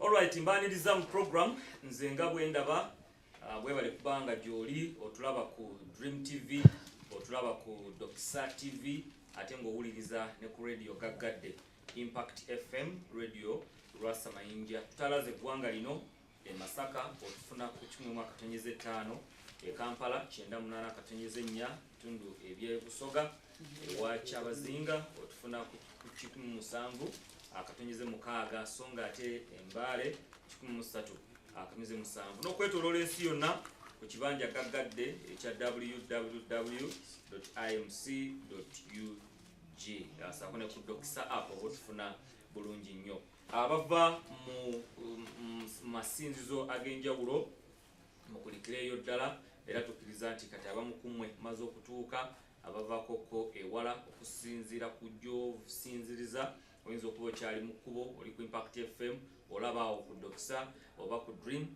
Alright, mbaniriza mu program. Nze nga bwe ndaba, bwebale kubanga gy'oli otulaba ku Dream TV, otulaba ku Dokisa TV, ate ng'owuliriza ne ku radio gaggadde Impact FM Radio Lwasa Mayinja. Tutalaze eggwanga lino. E Masaka otufuna ku 101.5, e Kampala 98.4, bitundu ebyebusoga. Ewa Kyabazinga otufuna ku 107.6, so nga ate Embaale 103.7, n'okwetoloola ensi yonna ku kibanja gaggadde ekya www imc ug, saako ne ku Dokisa app oba otufuna bulungi nnyo. Abava mu masinzizo ag'enjawulo mukulikireeyo ddala, era tukkiriza nti kati abamu ku mmwe maze okutuuka. Abavaakoko ewala, okusinziira ku gy'osinziriza, oyinza okuba okyali mu kkubo, oli ku Impact FM, olaba awo ku Dokisa oba ku Dream.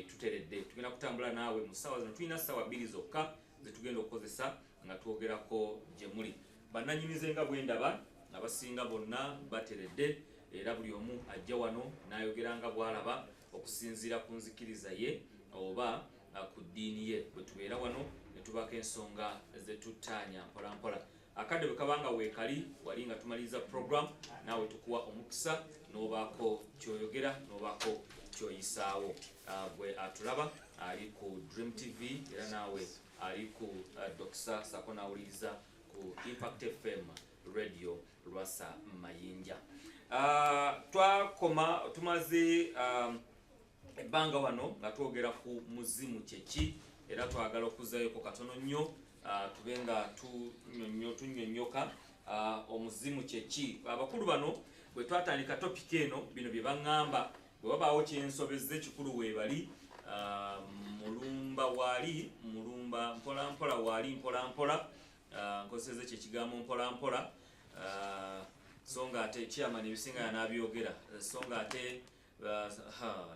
Tuteredde, tugenda kutambula naawe mu ssaawa zino. Tulina ssaawa 2 zokka zetugenda okukozesa nga twogerako gye muli bannanyinize. Nga bwe ndaba, abasinga bonna bateredde, era buli omu ajja wano n'ayogera nga bw'alaba okusinziira ku nzikiriza ye oba ku ddiini ye. Bwe tubeera wano ne tubaako ensonga zetuttaanya mpola mpola. Akadde bwe kabanga weekali wali nga tumaliriza program, naawe tukuwa omukisa n'obaako kyoyogera, n'obaako kyoyisaawo. Gwe atulaba ali ku Dream TV, era naawe ali ku Dokisa, sako n'awuliriza ku Impact FM Radio Lwasa Mayinja. Twakoma tumaze ebbanga wano nga twogera ku muzimu kyeki, era twagala okuzayoko katono nnyo, tube nga tunnyonnyoka omuzimu kyeki. Abakulu bano bwe twatandika topic eno, bino bye baŋŋamba. Bwe wabaawo kyensobezza, ekikulu weebali. Mulumba waali, mulumba mpola mpola waali, mpola mpola. Nkozeseza ekyo ekigambo mpola mpola. So nga ate chairman ebisinga yanabyogera, so nga ate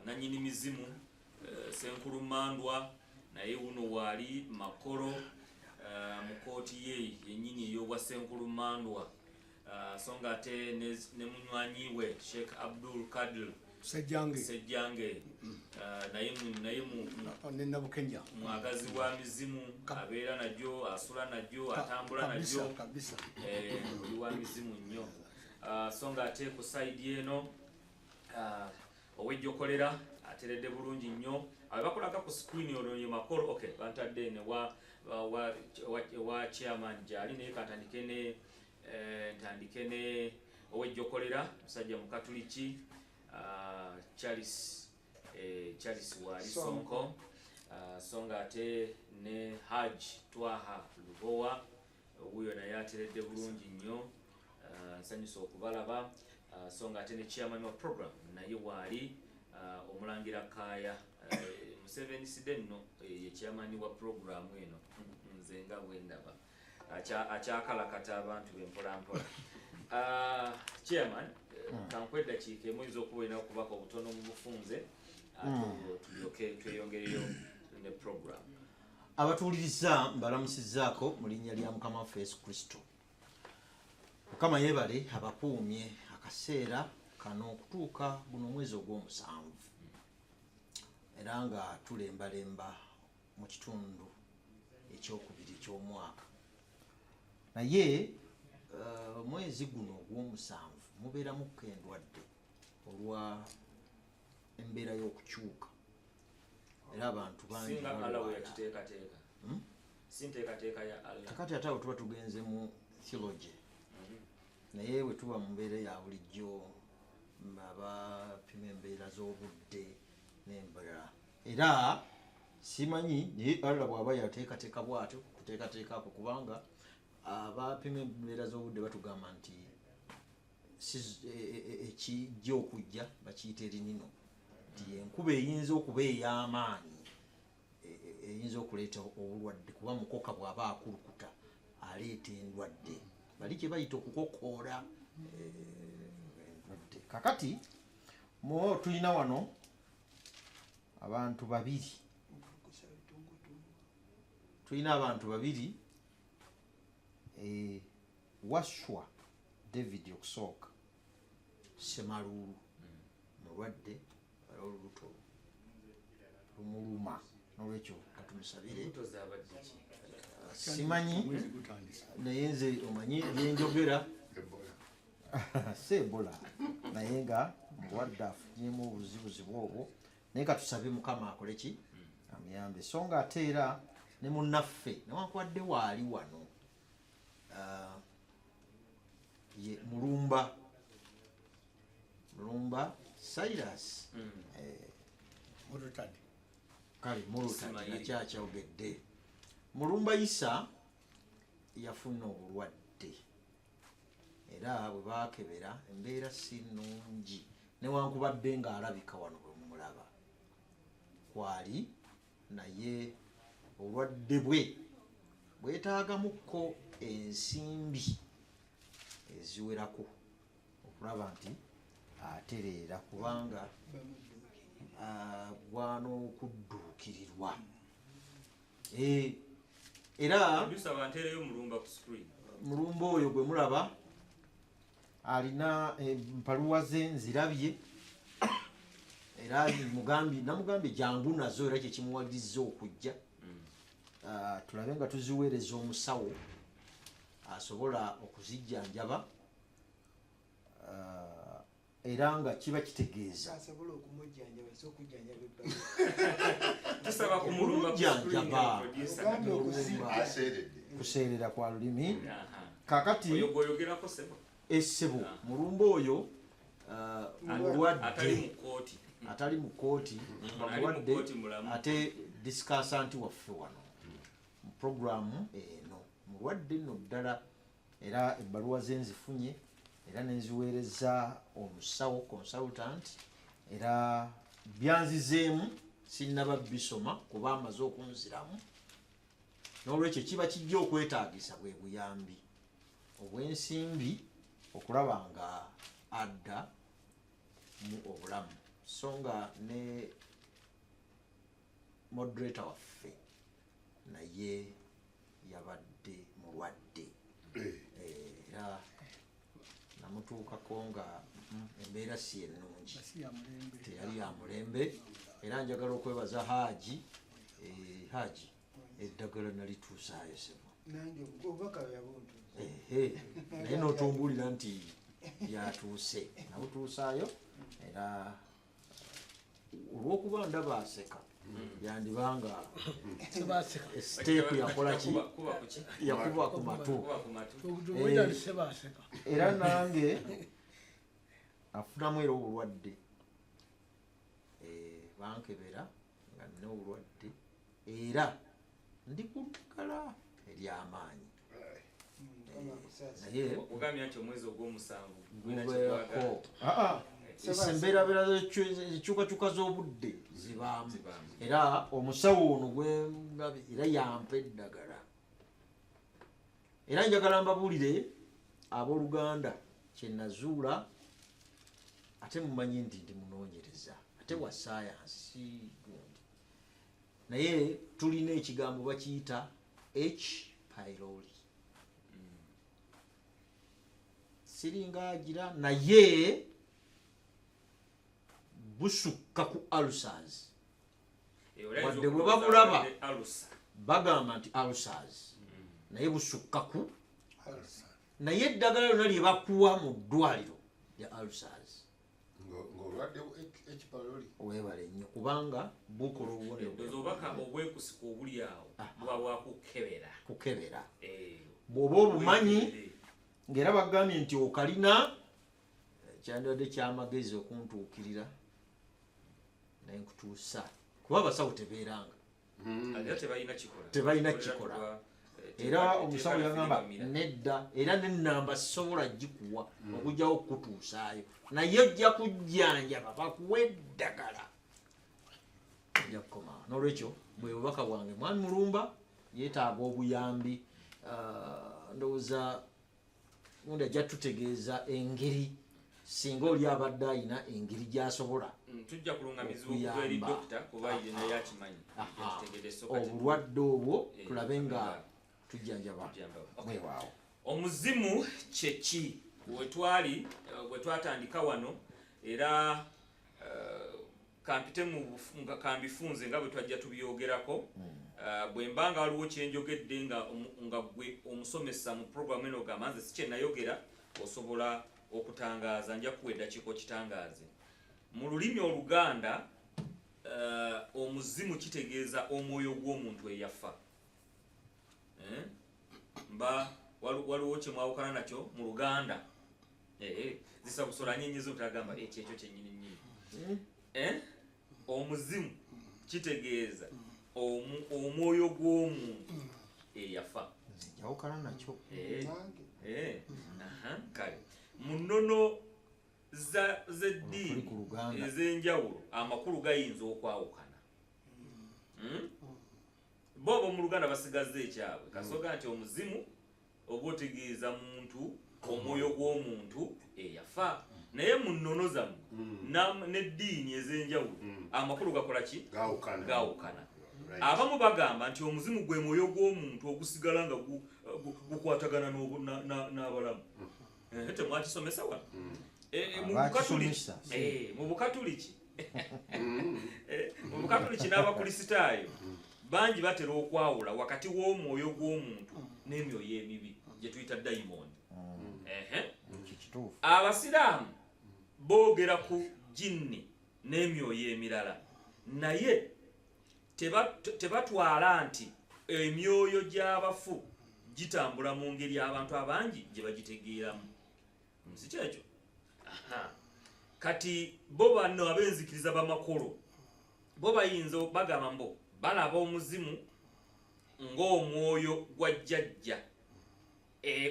nanyini mizimu, Senkulu Mandwa naye wuno waali makolo, mu kooti ye yennyini ey'obwa Senkulu Mandwa. So nga ate ne munywanyi we Sheikh Abdul Kadl Sejjange. Sejjange, naye ne Nabukenya. Mwagazi wa mizimu, abeera najyo, asula najyo, atambula najyo. Oli wa mizimu nnyo. So nga ate ku side eno, owejjokolera ateredde bulungi nnyo. Abe bakolaga ku screen, olwo ye Makolo. Okay, bantadde ne wa chairman gyali, naye kantandike ne ntandike ne owejjokolera, musajja mukatuliki, Charles, Charles Wali Sonko. So nga ate ne Haj Twaha Lubowa wuyo naye ateredde bulungi nnyo. Nsanyusa okubalaba. So nga ate ne chairman wa program naye waali, omulangira Kaya, Museveni side nno, ye chairman wa program eno. Nze nga bwendaba akyakalakata abantu be mpola mpola. Chairman, kankuwe eddakiika emu, oyinza okuba olina okubaka obutono mu bufunze, tulyoke tweyongereyo ne program. Abatuwuliriza mbalamusizzaako mu linnya lya Mukama waffe Yesu Kristo. Mukama yeebale abakuumye akaseera kano okutuuka guno omwezi ogw'omusanvu, era nga tulembalemba mu kitundu ekyokubiri eky'omwaka. Naye omwezi guno ogw'omusanvu mubeeramuko endwadde olwa embeera y'okukyuka, era abantu bangi Singa Allah bwe balwala. yakiteekateeka. Si nteekateeka ya Allah. Kakati ate awo tuba tugenze mu theology, naye bwe tuba mu mbeera ya bulijjo, abapima embeera z'obudde n'embeera, era simanyi, naye Allah bw'aba yateekateeka bw'atyo kuteekateekako, kubanga abapima embeera z'obudde batugamba nti ekijja okujja bakiyita El Nino, nti enkuba eyinza okuba ey'amaanyi, eyinza okuleeta obulwadde, kuba mukoka bw'aba akulukuta aleeta endwadde, bali kye bayita okukokoola, endwadde. Kakati mu tulina wano abantu babiri, tulina abantu babiri, Waswa David okusooka, Semaluulu, mulwadde. Olubuto lumuluma, nolwekyo katumusabire. Simanyi, naye nze omanyi byenjogera si Ebola, naye nga mulwadde afunyemu obuzibuzibu obwo, naye katusabe Mukama akole ki, amuyambe. So nga ate era ne munnaffe newankubadde waali wano, ye Mulumba Silas. Kale Mulutadi nakyakyogedde. Mulumba Isa yafuna obulwadde, era bwe baakebera embeera si nnungi, newankubadde ng'alabika wano bwe mumulaba kwali, naye obulwadde bwe bwetaagamukko ensimbi eziwerako okulaba nti atereera, kubanga agwana okudduukirirwa. Era Mulumba oyo gwe mulaba alina empaluwa ze nzirabye, era namugambye jangu nazo, era kyekimuwaliriza okujja. Tulabe nga tuziweereza omusawo asobola okuzijjanjaba, era nga kiba kitegeeza kuseerera kwa lulimi. Kakati essebo Mulumba oyo mulwadde atali mu kkooti, mulwadde ate discussanti waffe wano mu programu eno, mulwadde nno ddala, era ebbaluwa ze nzifunye era nenziweereza omusawo consultant, era byanzizeemu sinnaba bisoma kuba amaze okunziramu. N'olwekyo kiba kijja okwetaagisa bwe buyambi obw'ensimbi okulaba nga adda mu obulamu. So nga ne moderator waffe naye yabadde mulwadde, era namutuukako nga embeera si ennungi, teyali ya mulembe. Era njagala okwebaza Haji, Haji eddagala nalituusaayo sebo, naye n'otumbulira nti yatuuse, nabutuusaayo. Era olw'okuba ndaba aseka, yandibanga siteepu yakola ki, yakuba ku matu. Era nange afunamu era obulwadde, bankebera nga nina obulwadde, era ndi ku ddagala ery'amaanyi. Naye ogambye nti omwezi ogw'omusanvu gubeerako embeerabeera ekyukakyuka z'obudde zibaamu, era omusawo ono gwengabye era yampa eddagala. Era njagala mbabuulire abooluganda kye nazuula, ate mumanyi nti ndi munoonyereza ate wa saayansi gundi, naye tulina ekigambo bakiyita H pylori. Siringa agira, naye busukka ku ulcers. Wadde bwe babulaba bagamba nti ulcers, naye busukka ku, naye eddagala lyonna lye bakuwa mu ddwaliro lya ulcers. Weebale nnyo, kubanga bukola obubonero obubaka obwekusika obuli awo buba bwakukebera kukebera. Bw'oba obumanyi ng'era bagambye nti okalina, kyandibadde kyamagezi okuntuukirira naye nkutuusa, kuba abasawo tebeeranga tebalina kikola. Era omusawo yagamba nedda, era n'ennamba sisobola gikuwa okugyawo okukutuusaayo, naye ojja kujjanjaba bakuwa eddagala ojja kukoma. N'olwekyo bwe bubaka bwange, mwami Mulumba yeetaaga obuyambi. Ndowooza gundi ajja tutegeeza engeri singa oli abadde ayina engeri gy'asobola tujja kulungamizibwa okuva eri dokita kuba ye naye akimanyi obulwadde obwo, tulabe nga tujjanjaba. Weewaawo. Omuzimu kyeki? Wetwali bwe twatandika wano, era Kampite mu nga kambifunze nga bwe twajja tubyogerako. Bwe mba nga waliwo kyenjogedde nga gwe omusomesa mu programu eno ogamba nze si kye nayogera, osobola okutangaaza, nja kuwa eddakiika okitangaaze. Mu lulimi Oluganda, omuzimu kitegeeza omwoyo gw'omuntu eyafa. Eh? Mba waliwo kye mwawukana nakyo mu Luganda? Zisa busola nyenyezo otagamba ekyo ekyo kyennyini nnyini. Eh? Omuzimu kitegeeza omwoyo gw'omuntu eyafa. Njawukana nakyo. Kale mu nnono z'eddiini Tuli ku Luganda. ez'enjawulo amakulu gayinza okwawukana. Bo ab'omu Luganda basigazza ekyabwe, kasoga nti omuzimu oba otegeeza muntu, omwoyo gw'omuntu eyafa. Naye mu nnono zammwe n'eddiini ez'enjawulo amakulu gakola ki? Gaawukana. Gaawukana. Abamu bagamba nti omuzimu gwe mwoyo gw'omuntu ogusigala nga gukwatagana n'abalamu. Temwakisomesa wano? Abakisomesa. Mu Bukatuliki. Mu Bukatuliki n'Abakristaayo bangi batera okwawula wakati w'omwoyo gw'omuntu n'emyoyo emibi gye tuyita dayimooni. Ekyo kituufu. Abasiraamu boogera ku jinni n'emyoyo emirala, naye tebatwala nti emyoyo gy'abafu gitambula mu ngeri abantu abangi gye bagitegeeramu. Si kyekyo? Kati bo bano ab'enzikiriza b'amakolo bo bayinza bagamba mbo balaba omuzimu ng'omwoyo gwa jjajja,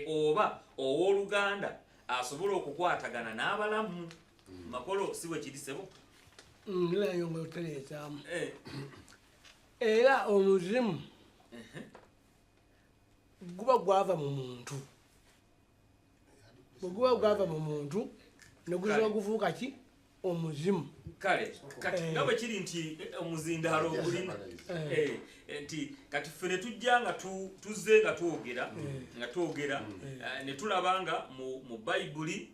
oba owooluganda asobola okukwatagana n'abalamu. Makolo si bwe kiri, ssebo? Ngira nga otereezaamu. Era omuzimu guba gwava mu muntu. Bwe guba gwava mu muntu ne gusobola gufuuka ki? Omuzimu. Kale kati nga bwe kiri nti omuzindaalo ogulina, nti kati ffe ne tujja nga tuzze nga twogera, nga twogera, ne tulaba nga mu Bayibuli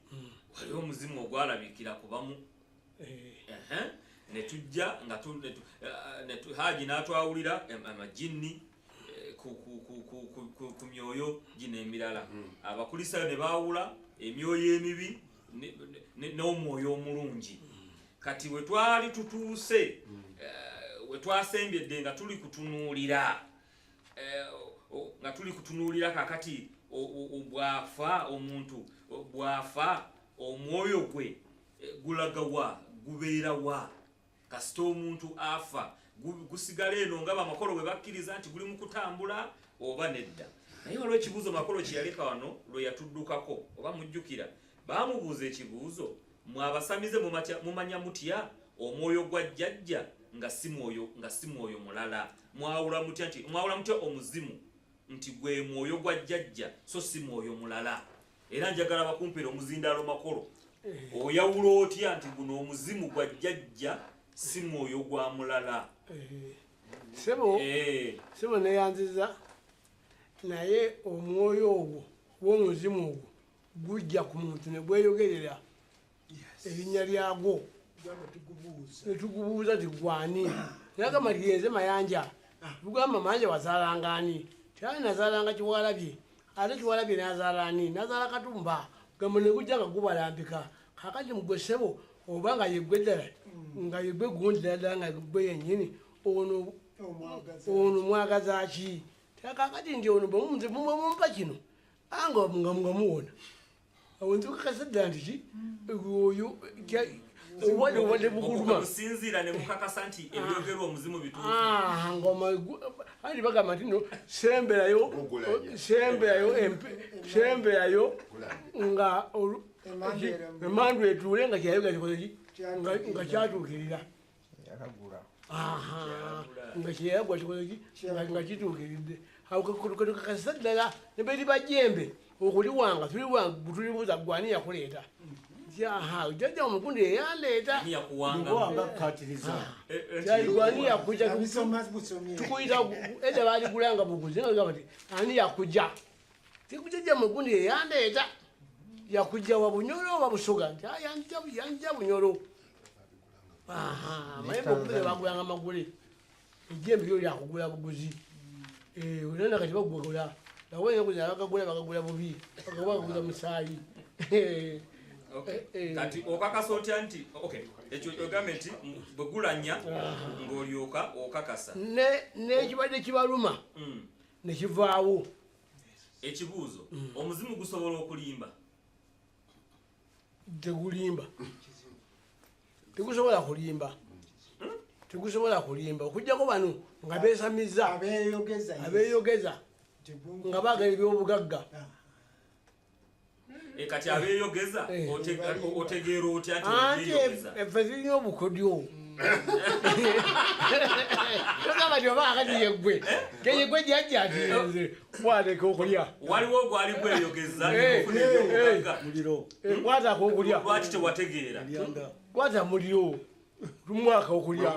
waliwo omuzimu ogwalabikira ku bamu. Ne tujja nga Haji n'atwawulira amajinni ku myoyo gino emirala. Abakulisitaayo ne baawula emyoyo emibi n'omwoyo omulungi. Kati we twali tutuuse, we twasembedde nga tuli kutunuulira, nga tuli kutunuulira kakati bw'afa omuntu, bw'afa omwoyo gwe gulaga wa, gubeera wa? Kasita omuntu afa gusigala eno nga bamakolo bwe bakkiriza nti guli mu kutambula oba nedda. Naye waliwo ekibuuzo Makolo kye yaleka wano lwe yatuddukako, oba mujjukira, baamubuuza ekibuuzo, mwe abasamize mumanya mutya omwoyo gwa jjajja nga si mwoyo mulala? Mwawula mutya nti, mwawula mutya omuzimu nti gwe mwoyo gwa jjajja so si mwoyo mulala? Era njagala bakumpere omuzindaalo Makolo, oyawula otya nti guno omuzimu gwa jjajja si mwoyo gwa mulala? Sebo neyanziza, naye omwoyo ogwo w'omuzimu ogwo gujja ku muntu ne gweyogerera erinnya lyagwo. Ne tugubuuza nti gwani? Nagamba nti yenze Mayanja. Tugamba Mayanja wazaalanga ani? Tyali nazaalanga Kiwalabye, ate Kiwalabye n'azaala ani? N'azaala Katumba. Gamba ne gujja nga gubalambika. Kaakati gwe ssebo oba nga ye ggwe ddala, nga ye ggwe gundi ddala ddala nga ggwe yennyini, ono mwagaza ki? Kaakati nti ono bwe mumpa kino, nga nga muwona. Awo nzikakasa ddala nti ki? Oyo, obwadde bukuluma. Okusinziira ne mukakasa nti ebyogerwa omuzimu bituufu. Anti bagamba nti no, semberayo, semberayo, semberayo nga emandu etuule nga kyayogera kikoze ki? Nga kyatuukirira. Nga kyeyagwa kikoze ki? Nga kituukiridde. Awo kakasa ddala ne beriba jjembe okuliwanga, tulibuuza ggwe ani yakuleeta? Jjajja omukundi eyandeeta. Ani yakuwanga? Luwanga kukatiriza. Kyali ani yakujja? Tukuyita edda baaligulanga buguzi, nga bagamba nti ani yakujja? Tikujjajja mugundi eyandeeta. Yakujja wa Bunyoro oba Busoga? Nti, yanjja Bunyoro. Aha, amayembe okubira bagulanga magule, ejjembe lyo lyakugula buguzi. Olina kati bagugula nawe bagagula bagagula bubi, bagaguza musaayi. Kati okakasa otya nti okay ekyo ogambe nti bwe gulanya ng'olyoka okakasa n'ekibadde kibaluma ne kivaawo. Ekibuuzo, omuzimu gusobola okulimba? Tegulimba, tegusobola kulimba, tegusobola kulimba okuggyako bano nga beesamiza abeeyogeza nga baagala ebyobugagga. Kati abeeyogeza otegeera otya nti abeeyogeza? Ffe tulina obukodyo. Togamba nti oba akati yeggwe keyeggwe jjajja nti nze kwateka okulya. Waliwo gwali gweyogeza okufuna ebyobugagga. Kwataka okulya. Lwaki tewategeera? Kwata muliro tumwaka okulya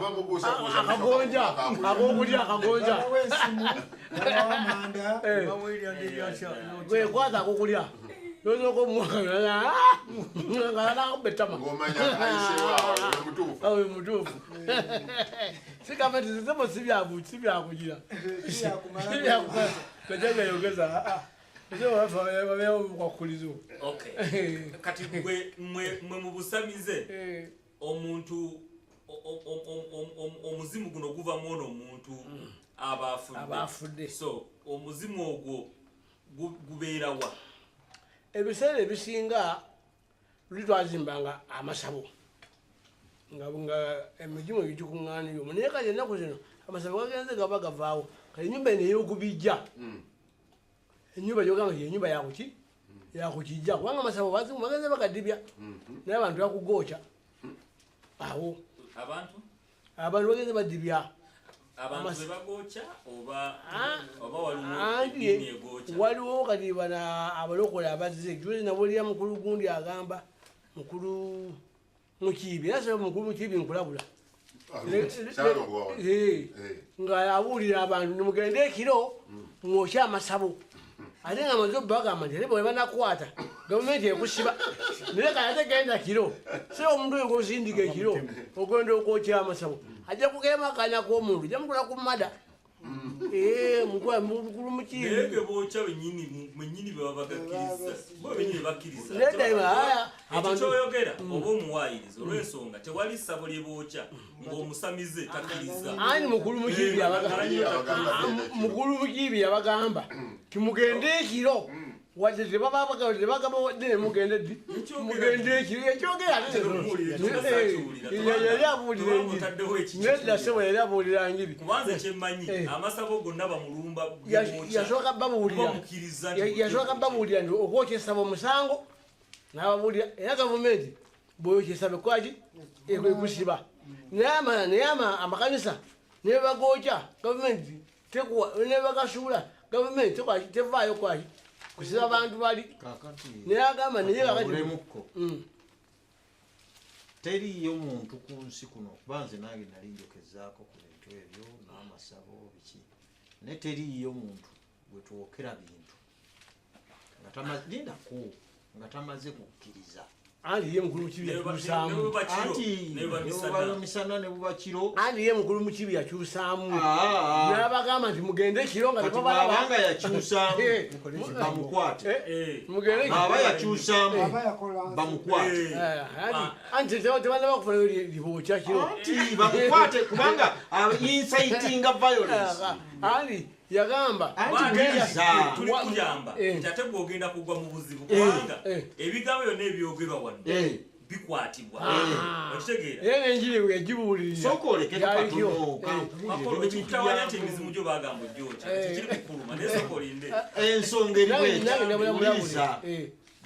akagonja akokulya akagonja kwata akokulya lozoko mwaka nga nakubetama awe mutuufu. Sigamba nti sebo sibyakugira sibyakutajagayogeza bakulizo. Kati mwe mu busamize omuntu omuzimu guno guva mu ono omuntu aba afudde, so omuzimu ogwo gubeerawa? Ebiseera ebisinga luli twazimbanga amasabo nga emizimu egikuŋŋaanira omwo, naye kati ennaku zino amasabo gagenze gaba gavaawo. Kati ennyumba eno ey'okubijja, ennyumba gyogamba nti ennyumba yakuki yakukijja, kubanga amasabo bazimu bagenze bagadibya naye abantu bakugookya awo. Abantu bagenze badibya. Abantu bebagookya oba waliwo eddiini egookya? Waliwo kati bana abalokole abazze juzi nawulira mukulu gundi agamba mukulu Mukiibi, era sebo mukulu Mukiibi nkulabula nga abuulira abantu nimugende ekiro mwokye amasabo, ate nga amaze bagamba nti ate bwe banakwata gavumenti ekusiba, naye kati ate genda kiro sebo omuntu oyo gw'osindika ekiro ogenda okwokya amasabo ajja kugema akanya k'omuntu ajja mukula ku mada. Mukulu Mukiibi naye ge bookya bennyini be baba bagakkiriza, bo bennyini bakkiriza. Ekyo ky'oyogera oba omuwaayiriza olw'ensonga tewali ssabo lye bookya ng'omusamize takkiriza. Ani mukulu Mukiibi yabagamba timugende ekiro wadde tebagamba mugende ddi mugende ekiro ekyogera yali abuulira enjiri nedda ssebo yali abuulira njiri. Kubanze kyemmanyi amasabo gonna bamulumba yasooka babuulira nti okwokya essabo musango n'ababuulira era gavumenti bw'oyokya essabo ekwaki ekusiba, naye amakanisa ne bagookya gavumenti ne bagasuula gavumenti tevaayo kwaki kusiba abantu bali. Naye agamba naye kakati teriiyo muntu ku nsi kuno, kuba nze nange nali njokezaako ku bintu ebyo n'amasabo biki, naye teriiyo muntu gwe twokera bintu lindako nga tamaze kukkiriza. Anti ye mukulu Mukiibi yakyusaamu. Anti ne misana ne buba kiro. Anti ye mukulu Mukiibi yakyusaamu n'abagamba nti mugende kiro nga tebabalaba. Yakyusaamu bamukwate, aba yakyusaamu bamukwate. Anti tebannaba kufunayo libookya kiro. Anti bamukwate kubanga incitinga violence. Anti yagamba tuli kuyamba nti ate gw'ogenda kugwa mu buzibu kubanga ebigambo byonna ebyogerwa wano bikwatibwa. Okitegeera? Era n'enjiri yagibuulirira. Sooka oleke katono. Ekikutawanya nti emizimu gyo bagamba ogyokya tekiri kukuluma, naye sooka olinde. Ensonga eri bweti,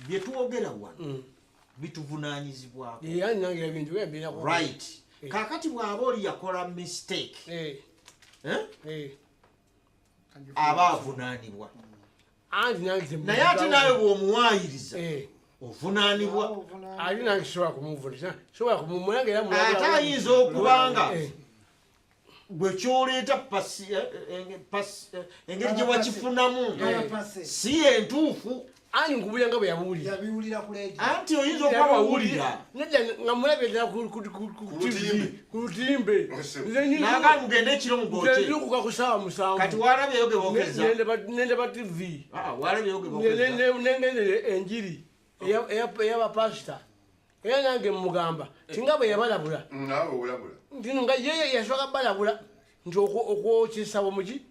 bye twogera wano bituvunaanyizibwako. Right. Kaakati bw'aba oli yakola mistake aba avunaanibwa, naye ate naawe bw'omuwaayiriza ovunaanibwa. Ate nange sobola kumuvuna, sobola kumumulanga. Ate ayinza okubanga gwe kyoleeta engeri gye wakifunamu si yentuufu. Ani nkubulira nga bwe yabuulira. Yabiwulira ku leediyo. Anti oyinza okuba wawulira. Nedda nga mulabye ddala ku TV, ku lutimbe. Naga mugende ekiro mugooke. Nzuukuka ku ssaawa 7. Kati walabyeyo ge bookeza. Nendaba TV. Walabyeyo ge bookeza. Nengendere enjiri ey'abapasita. Era nange mmugamba nti nga bwe yabalabula. Naawe olabula. Nti nga ye yasooka balabula nti okwokya essabo muki?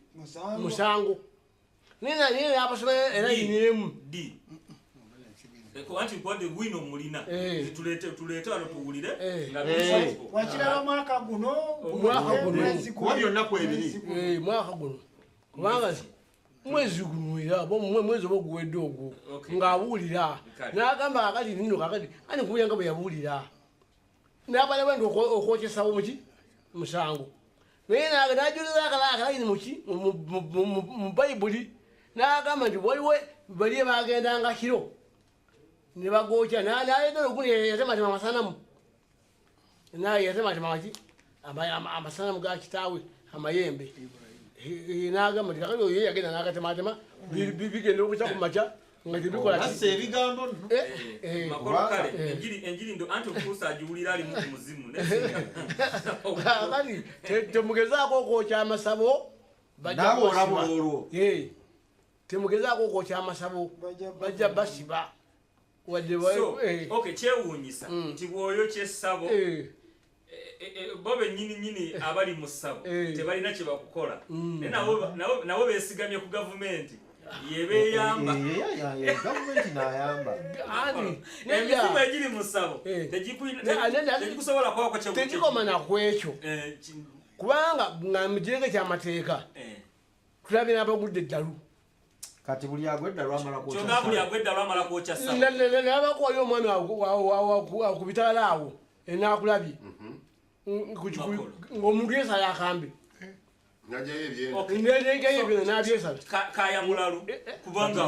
Musango. Naye n'abasoma era yiniemu. D. Anti nkuwadde bwino mulina. Tuleete wano tuwulire nga wakiraba mwaka guno. Mwaka guno. Kuba byonna kwebiri. Mwaka guno. Kubanga mwezi guno era mwezi oba oguwedde ogwo ng'abuulira. N'agamba kakati nno kakati ani nkubuulira nga bwe yabuulira. N'abalaba nti okwokya essabo muki? Musango. Naye n'ajuliza akalayini muki? Mu Bayibuli. N'agamba nti waliwo bali bagendanga kiro ne bagookya n'aleeta olugulu yatematema amasanamu. Naye yatematema ki? Amasanamu ga kitaawe amayembe. N'agamba nti kakati oyo yagenda n'agatematema bigenda okukya ku makya nga tebikola ki? Assa ebigambo nno. Makolo kale enjiri ndo anti okutuusa agiwulira ali mu muzimu. Kakati temugezaako okwokya amasabo bajja Naawe olabula olwo. Temugezaako okwokya amasabo bajja basiba. Okay, kyewuunyisa nti bw'oyokya essabo bo bennyini nnyini abali mu ssabo tebalina kye bakukola. Naye nabo beesigamye ku gavumenti yebeeyamba. Gavumenti n'ayamba. Emizimu egiri mu ssabo tegikusobola kubaako Tegikoma na ku ekyo. Kubanga nga mu kirenge ky'amateeka tulabye n'abagudde eddalu. Kati buli agwa eddalu amala kwokya. Kyonna buli agwa eddalu amala kwokya ssabo. Nabako waliwo omwami ku bitaala awo enaakulabye ng'omuntu yeesala akambe. N'aggyayo ebyenda. N'aggyayo ebyenda n'abyesala. Kaya mulalu kubanga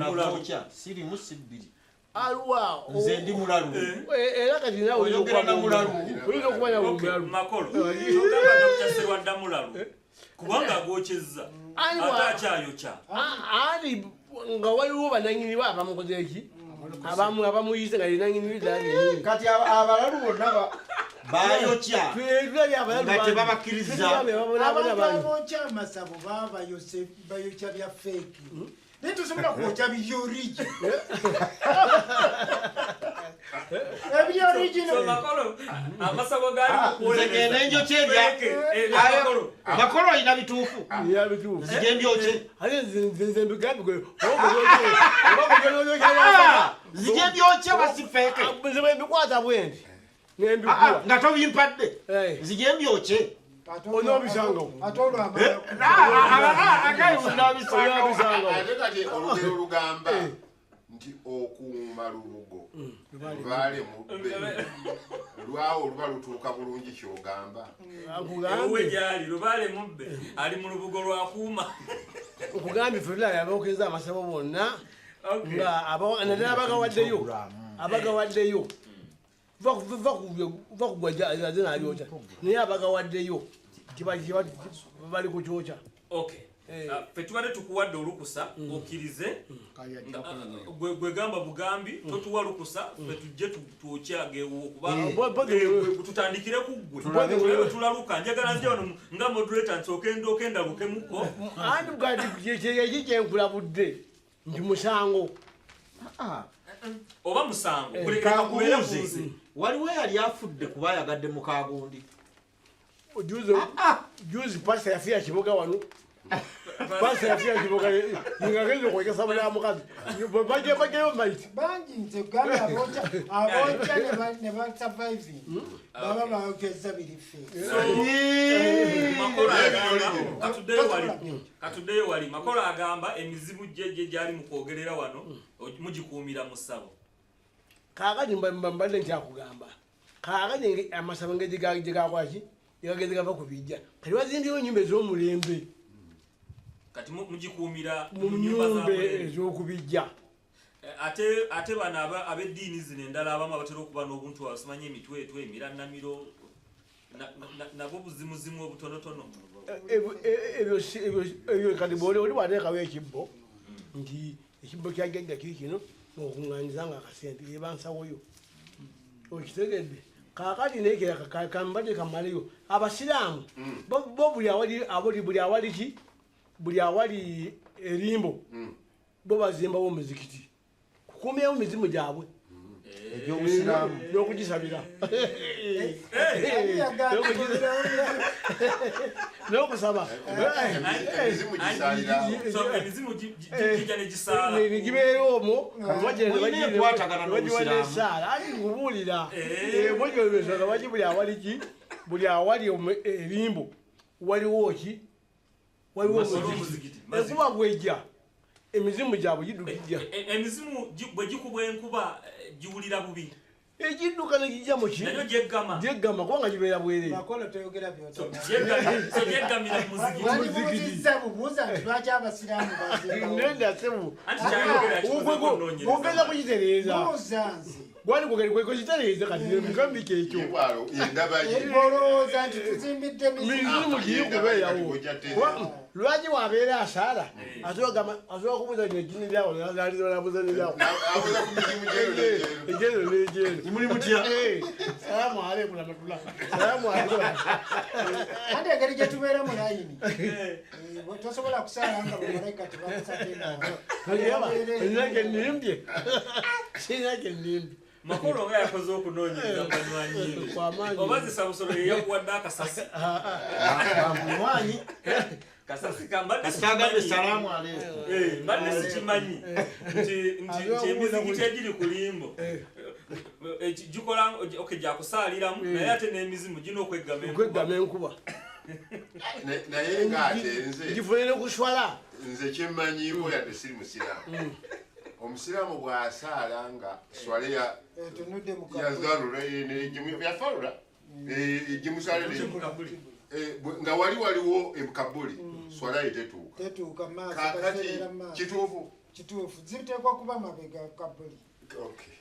agwokya. Sirimu si bbiri. Aluwa. Nze ndi mulalu. Era kati naawe oyogera na mulalu. Oyinza okuba nawe mulalu. Makolo. Kyogamba Dr. Serwadda mulalu. Kubanga agwokyezza. Ate akyayokya. Ani nga waliwo bannannyini bo abamukoze eki? Abamuyise nga ye nannyini ddala. Kati abalalu bonna bayokya nga tebabakkiriza. Abantu abookya amasabo baba bayokya bya fake. Naye tosobola kwokya biri original. Ebiri original. Makolo amasabo gaali nze ngenda enjokya ebya Makolo alina bituufu. Nzije mbyokye. Ate nze mbigambye nzije mbyokye basi fake. Nze bwe mbikwata bwe nti. Nembikuwa. Nga tobimpadde. Nzije mbyokye. Onoobisangawo. Ate olwo amala. Ate kati olugero lugamba nti okuuma lubugo lubaale mubbe lwawo oluba lutuuka bulungi ky'ogamba. Ewuwe gy'ali lubaale mubbe ali mu lubugo lwakuuma. Nkugambye ffe tulabye abookeza amasabo bonna nga naddala abagawaddeyo va kugwa aze n'alyokya naye abagawaddeyo bali ku kyokya. Okay. Ffe tubadde tukuwadde olukusa okkirize gwe gamba bugambi totuwa lukusa ffe tujje twokyagewo kuba tutandikire ku ggwe tulaluka. Njagala nje wano nga moderator nsooke ndooke ndalukemuko. Anti kati kyeki kyenkulabudde nti musango. Oba musango kankubuuze waliwo eyali afudde kuba ayagadde mukagundi. Juzi pasita yafiira Kiboga wano. Pasita yafiira Kiboga ngagenza okwekesa bula mukazi bajjayo maiti bangi. Nze gambye abookya ne basurviving baba bayokeza biri fake. Katuddeyo wali Makolo agamba emizimu gye gyali mu kwogerera wano mugikuumira mu ssabo. Kaakati mbadde nkyakugamba kaakati amasabo engeri gye gakola ki gageze gava ku bijja kati bazimbyewo ennyumba ez'omulembe. Kati mugikuumira mu nnyumba ez'okubijja. Ate bano ab'eddiini zino endala abamu abatera okuba n'obuntu basimanyi emitwetwe emirannamiro nabo buzimuzimu obutonotono. Ebyo kati oli bw'ateekawo ekibbo nti Ekibbo kya jjajja kiri kino okuŋŋaanyiza nga akasente eba nsawoyo. Okitegedde? Kaakati nekera kambadde kamaleyo. Abasiraamu bo buli awali buli awali ki? Buli awali erimbo bo bazimbawo omuzikiti. Kukuumirawo mizimu gyabwe. Egy'obusiraamu. N'okugisabira. N'okusaba. Emizimu gisaalirawo. So emizimu gijja ne gisaala. Gibeera omwo Mulina enkwatagana bagiwa n'Obusiraamu. n'essaala ati nkubuulira bwegyo lwaki buli awali ki buli awali erimbo waliwo ki waliwo omuzikiti enkuba bwejja emizimu gyabwe gidduka Emizimu bwe gikubwa enkuba giwulira bubi. Egidduka ne gijja mu ki Nayo gyeggama. Gyeggama kubanga gibeera bwereere. Makolo toyogera by'otomanyi. So gyeggamira mu muzikiti. Walibuuzizza bubuuza nti lwaki abasiraamu bazimbawo? Nedda ssebo. Anti kyayogera kikoze okunoonyereza. Ogenda kugitereeza. Buuza nze. Gwali kugitereeza kati mukambika ekyo. Yebwalo endaba ye. Olowooza nti tuzimbidde mizimu. Mizimu giri kubeerawo. Lwaki wabeera asaala asobola kubuuza nti ejjini lyawo nalibuuza neryawo. Abuuza ku mizimu gyero n'egyero. Egyero n'egyero. Muli mutya? Salaamu aleikum rahmatullah. Salaamu aleikum. Anti engeri gye tubeera mu layini. Tosobola kusaala nga bamalayika tebakusabye Sirina kye nnimbye. Sirina kye nnimbye. Makolo nga yakoze okunoonyereza mu banywanyi be. Kwamaanyi. Oba Zisabusolo ye yakuwadde akasasi. Bamulwanyi. Kasasi ka mbadde Kasitagambye sikimanyi. salaamu aleikum. Mbadde sikimanyi nti emizikiti egiri ku limbo gikola okay gyakusaaliramu naye ate n'emizimu gina okweggama enkuba. Okweggama enkuba. Naye ng'ate nze Gifune n'okuswala. nze kyemmanyiiko yadde siri musiraamu. Omusiraamu bw'asaala nga swale ya Etunudde mu kabuli. yazalula yafalula gimusalire nga wali waliwo ekabuli swala ye tetuuka. Tetuuka mu maaso, Kaakati kaseerera mu maaso. kituufu. Kituufu. Ziteekwa kuba mabega kabuli. Okay.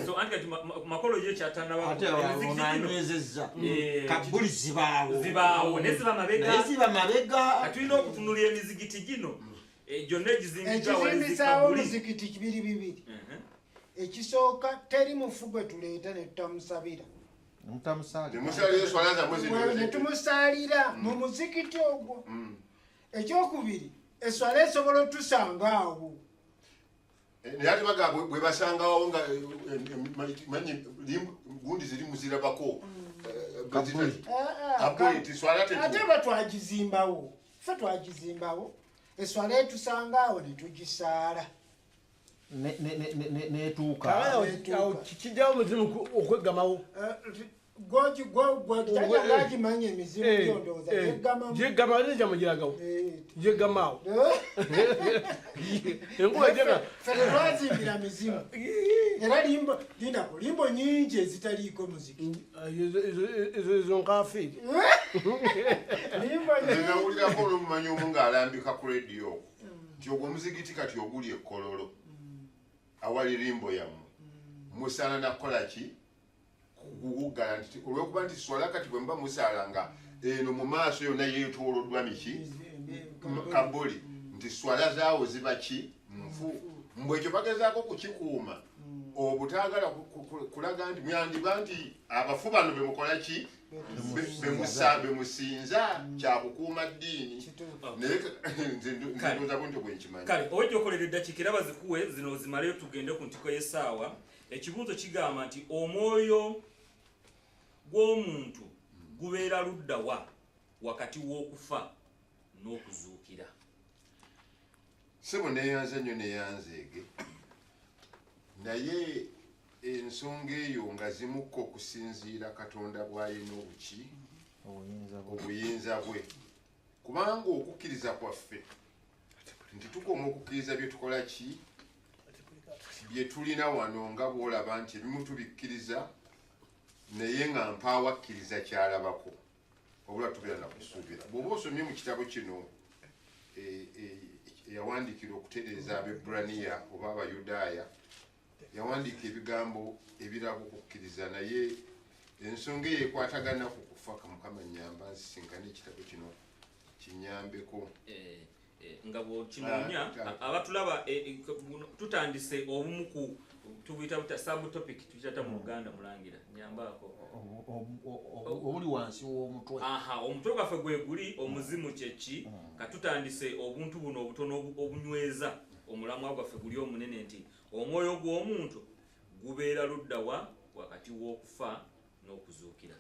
So anti kati Makolo ye kyatanaba Ate emizikiti gino onanywezezza. Kabuli zibaawo. Zibaawo naye ziba mabega. Naye ziba mabega. Kati tulina okutunulira emizikiti gino gyonna egizimbiddwa awali Ekizimbisaawo zikabuli. omuzikiti biri bibiri. Ekisooka teri mufu gwe tuleeta ne tutamusabira. Mutamusaalira. Temusalira swala zammwe zino. Ne tumusaalira mu muzikiti ogwo. Ekyokubiri eswala esobola otusanga awo. Naye ate bagamba bwe basangawo nga manyi gundi ziri muzirabako. Kabuli. Kabuli nti swala tetuuka. Ate ba twagizimbawo. Ffe twagizimbawo. Eswala etusanga awo ne tugisaala. Netuuka. Awo kijjawo omuzimu okweggamawo. Gagimanya emizimu gyo ndowooza gyeggamamu. Gyeggama ate gyamugiragawo. Gyeggama awo. Enkuba ejjega. Ffe tetwazimbira mizimu. Era limbo lindako limbo nnyingi ezitaliiko muzikiti. Ezo nkafiiri. Limbo Nze nawulirako olw'omumanyi omu ng'alambika ku rediyo okwo nti ogwo omuzikiti kati oguli e Kololo awali limbo yammwe musaana na kukola ki? Kuguggala nti olw'okuba nti swala kati bwe muba musaala nga eno mu maaso yonna yeetooloddwa miki? Kabuli nti swala zaawo ziba ki? Nfu. Mbwe ekyo bagezaako kukikuuma obutaagala kulaga nti myandiba nti abafu bano be mukola ki? Bemusinza kyakukuuma ddiini. Naye nze ndowooza bwe ntyo bwe nkimanyi. Kale owejja okolera eddakiika era bazikuwe zino zimaleyo tugende ku ntiko y'essaawa. Ekibuuzo kigamba nti omwoyo gw'omuntu gubeera ludda wa wakati w'okufa n'okuzuukira? Ssebo neeyanze nnyo neeyanzeege. Naye ensonga eyo nga zimukko okusinziira Katonda bw'alina obuki? Obuyinza bwe. Kubanga okukkiriza kwaffe nti tukoma okukkiriza bye tukola ki? Bye tulina wano nga bw'olaba nti ebimu tubikkiriza naye nga mpaawo akkiriza ky'alabako. Wabula tubeera na kusuubira. Bw'oba osomye mu kitabo kino eyawandiikirwa okutereeza Abeebraniya oba Abayudaaya, yawandiika ebigambo ebiraga okukkiriza naye ensonga eyo ekwatagana ku kufa. Mukama nnyamba nsisinkane ekitabo kino kinnyambeko. Nga bwokinoonya abatulaba, tutandise obumu ku tubuyita buta subtopic, tukiyita mu Luganda, mulangira nyambaako. Obuli wansi w'omutwe. Aha, omutwe gwaffe gwe guli omuzimu kyeki. Katutandise obuntu buno obutono obunyweza omulamwa gwaffe guli omunene, nti omwoyo gw'omuntu gubeera luddawa wakati w'okufa n'okuzuukira.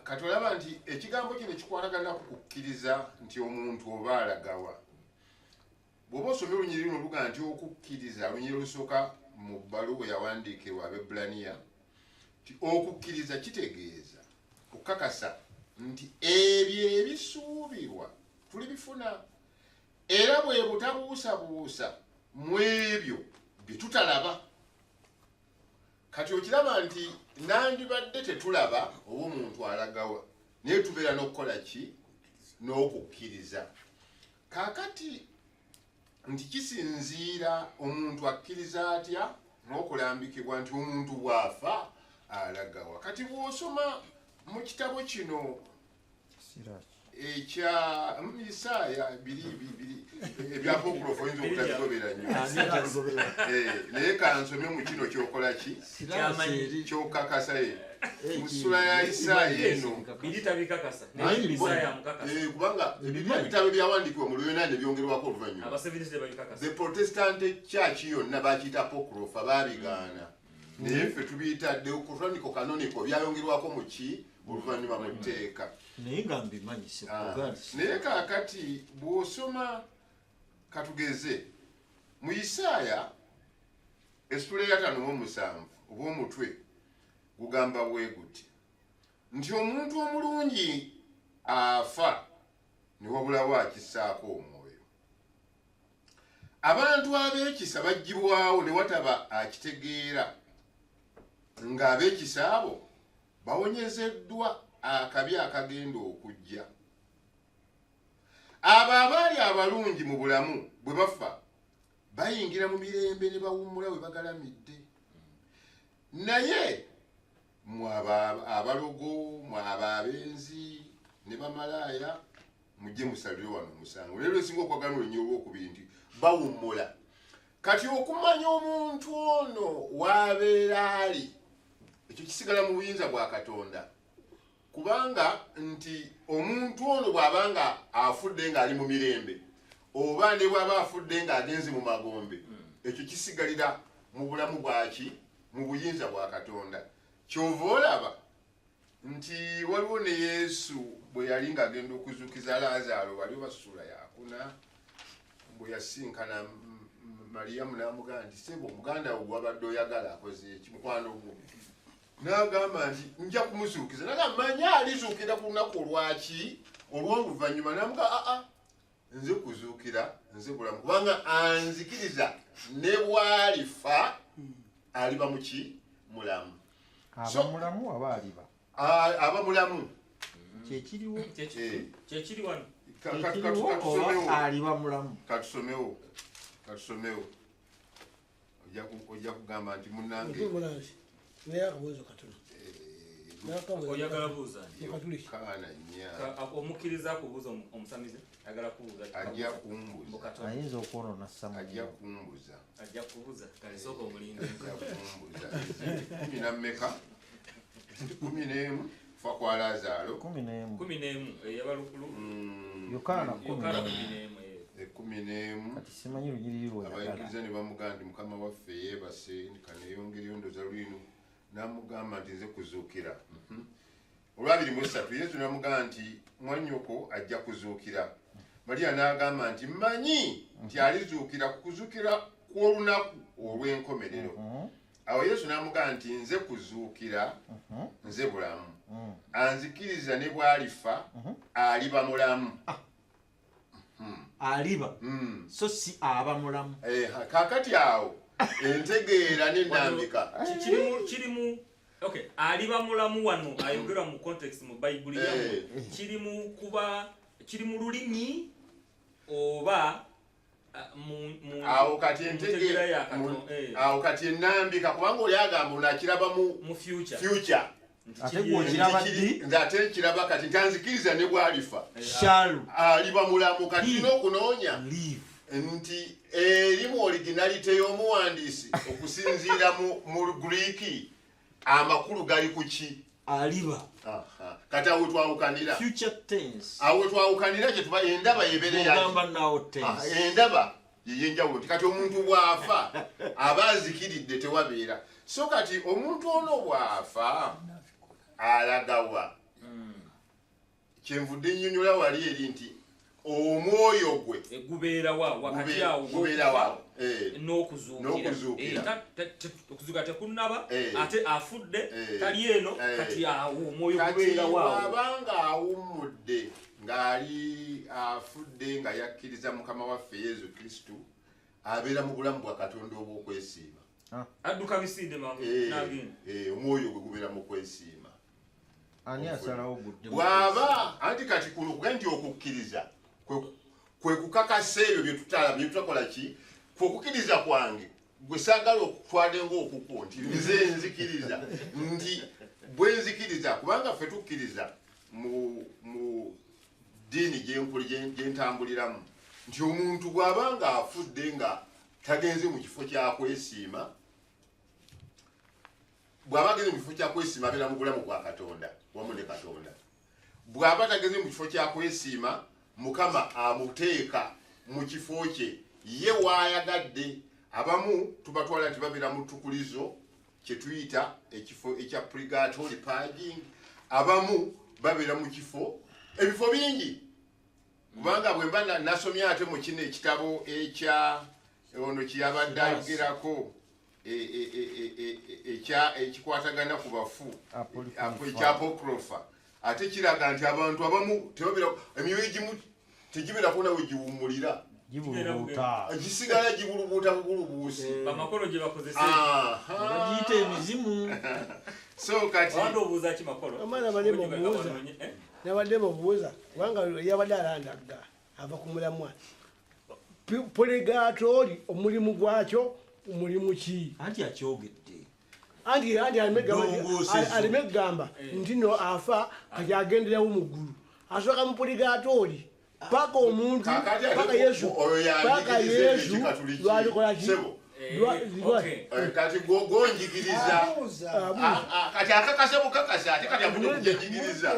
Kati olaba nti ekigambo kino kikwatagana ku kukkiriza nti omuntu oba alagawa. Bw'oba osomye olunyiriri luno luga nti okukkiriza, olunyiriri olusooka mu bbaluwa eyawandiikirwa Abebbulaniya, nti okukkiriza kitegeeza okukakasa nti ebyo ebisuubirwa tulibifuna, era bwe butabuusabuusa mu ebyo bye tutalaba. Kati okiraba nti nandibadde tetulaba oba omuntu alagawa, naye tubeera n'okukola ki? N'okukkiriza. Kaakati nti kisinziira omuntu akkiriza atya n'okulambikibwa nti omuntu bw'afa alagawa. Kati bw'osoma mu kitabo kino ekya Isaaya biri biri ebyapokulofu oyinza obutabigobera nnyo, naye kansome mu kino kyokola ki kyokakasa ye mu ssula ya Isaaya eno biri tabikakasa, naye Isaaya amukakasa. Kubanga ebitabo ebyawandiikibwa mu Luyonaani ebyongerwako oluvannyuma, the Protestant Church yonna bakiyita apocrypha, baabigaana, naye ffe tubiyita deuterocanonical, canonical, byayongerwako mu ki oluvannyuma mu tteeka. Naye nga mbimanyi. Naye kaakati bw'osoma, katugeze mu Isaaya essula eya 57 oba omutwe gugamba bwe guti nti omuntu omulungi afa ne wabulawo akissaako omwoyo, abantu ab'ekisa baggyibwawo ne wataba akitegeera, ng'ab'ekisa abo bawonyezeddwa akabi akagenda okujja. Abo abaali abalungi mu bulamu bwe bafa bayingira mu mirembe ne bawummula we bagalamidde. Naye mwaba abalogo, mwaba abenzi ne bamalaaya, mujje musalire wano omusango. Leero esinga okwagala olunyiriri olwokubiri nti bawummula. Kati okumanya omuntu ono w'abeera ali, ekyo kisigala mu buyinza bwa Katonda, kubanga nti omuntu ono bw'abanga afudde ng'ali mu mirembe oba ne bw'aba afudde ng'agenze mu magombe, ekyo kisigalira mu bulamu bwaki, mu buyinza bwa Katonda. Kyova olaba nti waliwo ne Yesu bwe yali ng'agenda okuzuukiza Laazaalo, wali oba ssula yakuna, bwe yasinkana Mariyamu n'amugamba nti sebo, muganda wo gwabadde oyagala akoze eki, mukwano gwo? N'agamba nti nja kumuzuukiza. Nagamba manyi alizuukira ku lunaku olwaki, olw'oluvannyuma. N'amugamba, aa, nze kuzuukira, nze bulamu, kubanga anzikiriza ne bw'alifa aliba muki, mulamu. Aba mulamu aba aliba? Aba mulamu. Kyekiriwo. Kyekiri wano. Kyekiriwo oba aliba mulamu? Katusomewo, katusomewo, ojja kugamba nti munnange. Mulanzi, naye akabuuzo katono. Oyagala buuza? Kaana nnya. Omukkiriza akubuuza, omusamize ayagala kubuuza. Ajja kumbuza. Ayinza okwonoona samu. Ajja kumbuza. Ajja kubuuza, kale sooka omulinde. Ajja kumbuza. Kumi na mmeka? 11, kufa kwa Laazaalo. 11. 11, eyabalukulu. Yokaana kumi Yokaana n'emu. 11. 11. Kati simanyi lunyiriri lwoyagala. Abayigiriza ne bamugamba nti mukama waffe yeebase, kaneyongereyo ndoza lwino. N'amugamba nti nze kuzuukira. Olw'23, Yesu n'amugamba nti mwannyoko ajja kuzuukira. Mariya n'agamba nti mmanyi nti alizuukira ku kuzuukira kw'olunaku olw'enkomerero. Awo Yesu n'amugamba nti nze kuzuukira, nze bulamu, anzikiriza ne bw'alifa aliba mulamu. Aliba, so si aba mulamu. Kaakati awo entegeera n'ennambika Kirimu, okay, aliba mulamu wano ayogerwa mu context mu Bayibuli yammwe, kiri mu kuba kiri mu lulimi oba awo kati mu ntegeera ya Katonda, awo kati ennambika, kubanga oli agamba ono akiraba mu mu future. Future. Ate gw'okiraba ddi? Nze ate nkiraba kati ntanzikiriza ne bw'alifa Shall aliba mulamu. Kati tulina okunoonya live. Nti erimu originality y'omuwandiisi okusinziira mu Greek, amakulu gali ku ki? Aliba. Aha. Kati awo twawukanira. Future tense. Awo twawukanira kyetuba endaba yebeere yaki. Ogamba now tense. Endaba yeyenjawulo nti kati omuntu bw'afa aba azikiridde, tewabeera. So kati omuntu ono bw'afa alagawa? Kyenvudde nnyonnyola wali eri nti omwoyo gwe gubeerawa wakati awo gubeerawa n'okuzuukira. N'okuzuukira. Okuzuukira tekunnaba, ate afudde, tali eno, kati awo omwoyo Kati gubeerawa awo. Bw'abanga awummudde ng'ali afudde nga yakkiriza Mukama waffe Yesu Kristu, abeera mu bulamu bwa Katonda obw'okwesiima. Adduka misinde mangu n'agenda. Omwoyo gwe gubeera mu kwesiima. Ani asalawo gudde mu Bw'aba anti kati kuno kuga nti okukkiriza kwe kukakasa ebyo bye tutala, bye tutakola ki? Kwe kukkiriza kwange gwe saagala okutwale ng'okukwo nti nze nzikiriza nti bwe nzikiriza, kubanga ffe tukkiriza mu ddiini gye ntambuliramu nti omuntu bw'aba ng'afudde nga tagenze mu kifo kya kwesiima, bw'aba agenze mu kifo kya kwesiima abeera mu bulamu bwa Katonda wamu ne Katonda. Bw'aba tagenze mu kifo kya kwesiima, Mukama amuteeka mu kifo kye ye waayagadde. Abamu tubatwala nti babeera mu ttukulizo, kye tuyita ekifo ekya purgatory, purging. Abamu babeera mu kifo, ebifo bingi, kubanga bwe mba nasomye ate mu kino ekitabo ekya ono kyeyabadde ayogerako, ekikwatagana ku bafu, ekya Apocrypha, ate kiraga nti abantu abamu tebabeera, emyoyo egimu tegibeerako nawe giwummulira, Gibulubuuta. Gisigala gibulubuuta bubulubuusi. Bamakolo gye bakozesa. Bagiyita emizimu. So kati Wabadde obuuza ki, Makolo? Omwana abadde mubuuza. Nabadde mubuuza kubanga yabadde alandagga ava ku mulamwa. Purgatory omulimu gwakyo mulimu ki? Anti akyogedde. Anti Ndongoosezo. Aleme kugamba nti no afa kati agenderawo mu ggulu. Asooka mu purgatory paka omuntu, Kaakati ate paka Yesu, oyo paka yanjigiriza Yesu ekikatuliki. lwalikola ki? Sebo. Okay. Kati gwonjigiriza. Abuuza. Kati akakasa bukakasa, ate kati avudde kujejigiriza.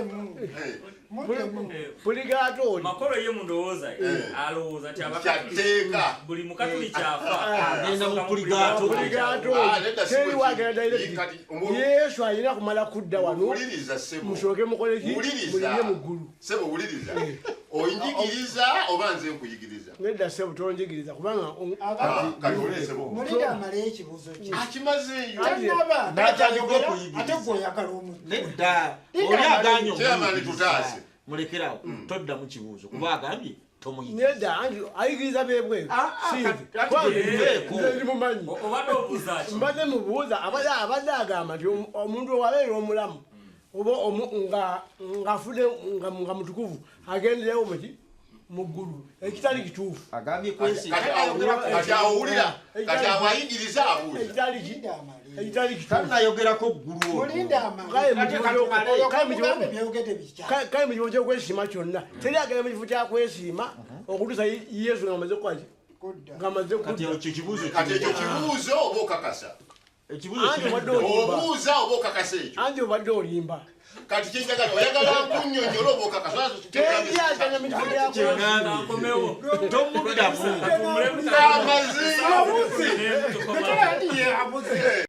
Muddemu. Purgatory. Makolo ye mu ndowooza ye alowooza nti abakatuliki, Kyatteeka. buli mukatuliki afa Agenda mu asooka mu purgatory. Purgatory. Nedda si Teri bwe wagenda kiri. direct. Kati Yesu alina kumala kudda wano. Wuliriza, ssebo. Musooke mukole ki? Wuliriza. Mulinye mu ggulu. Ssebo, wuliriza. Onjigiriza oba nze nkuyigiriza? Nedda ssebo, tonjigiriza kubanga Kati wuliriza, ssebo. Mulinde amaleyo ekibuuzo kye. Akimazeeyo. Tannaba. N'atandika okuyigiriza. Ate gwe oyagala omuntu. Nedda. Oli aganye Chairman, omuyigiriza. tutaase. Mulekerawo. Toddamu kibuuzo kuba agambye tomuyigiriza. Nedda, anti ayigiriza bebweru. Ah, kati Sinze. tuveeko. Nze ndi mumanyi. Obadde obuuza ki? Mbadde mubuuza, abadde agamba nti omuntu owabeera omulamu oba ng'afudde nga mutukuvu agenderewo muki mu ggulu, ekitali kituufu. Agambye kwesiima. Kati awo wulira, kati awo ayigiriza abuuza. Ekitali ki? Ekitali kituufu. Tannayogerako ggulu olwo. Mulinde amale. Kale mu Ate kifo kati kale mu kifo mugambe byogedde bikya. Kale mu kifo ky'okwesiima kyonna teri agenda mu kifo kyakwesiima okutuusa Yesu ng'amaze kukola ki? Kudda. Ng'amaze Kati kudda. ekyo kibuuzo Kati ekyo kiri. kibuuzo oba okakasa? Ekibuuzo Anti kiri. obadde olimba. Obuuza oba okakasa ekyo? Anti obadde olimba. Kati kyenjagala, oyagala nkunnyonnyola oba okakasa? Teri agenda mu kifo kyakwesiima. Kyeŋŋambye. Nkomewo. Tomuddamu. Ate ye abuze.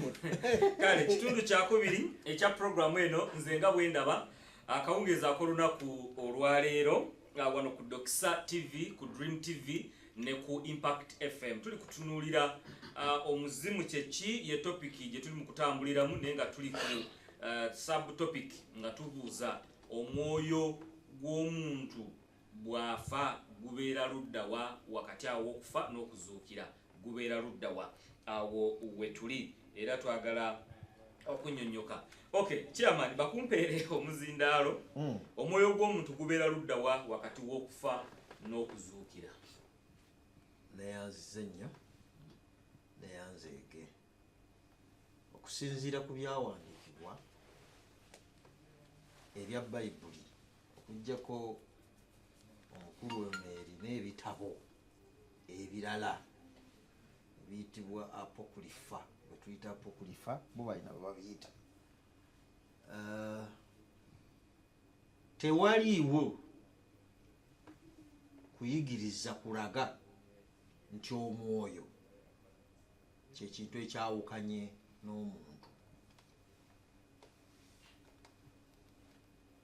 Kale kitundu kyakubiri ekya puroguramu eno nze nga bwe ndaba akawungeezi ak'olunaku olwaleero, wano ku Doxa TV, ku Dream TV ne ku Impact FM, tuli kutunuulira omuzimu kyeki, ye topic gye tuli mu kutambuliramu, naye nga tuli ku subtopic nga tubuuza omwoyo gw'omuntu bw'afa gubeera ludda wa, wakati awo okufa n'okuzuukira gubeera ludda wa. Awo we tuli era twagala okunyonyoka. Okay, chairman, bakumpeere omuzindaalo. Omwoyo gw'omuntu gubeera ludda wa wakati w'okufa n'okuzuukira? Neyanzize nnyo, neyanzeege. Okusinziira ku byawandiikibwa Ebya Bayibuli, okuggyako omukulu Emeeri n'ebitabo ebirala ebiyitibwa apocrypha, bwe tuyita apocrypha, bo balina bwe babiyita. Tewaliiwo kuyigiriza kulaga nti omwoyo kyekintu ekyawukanye n'omuntu.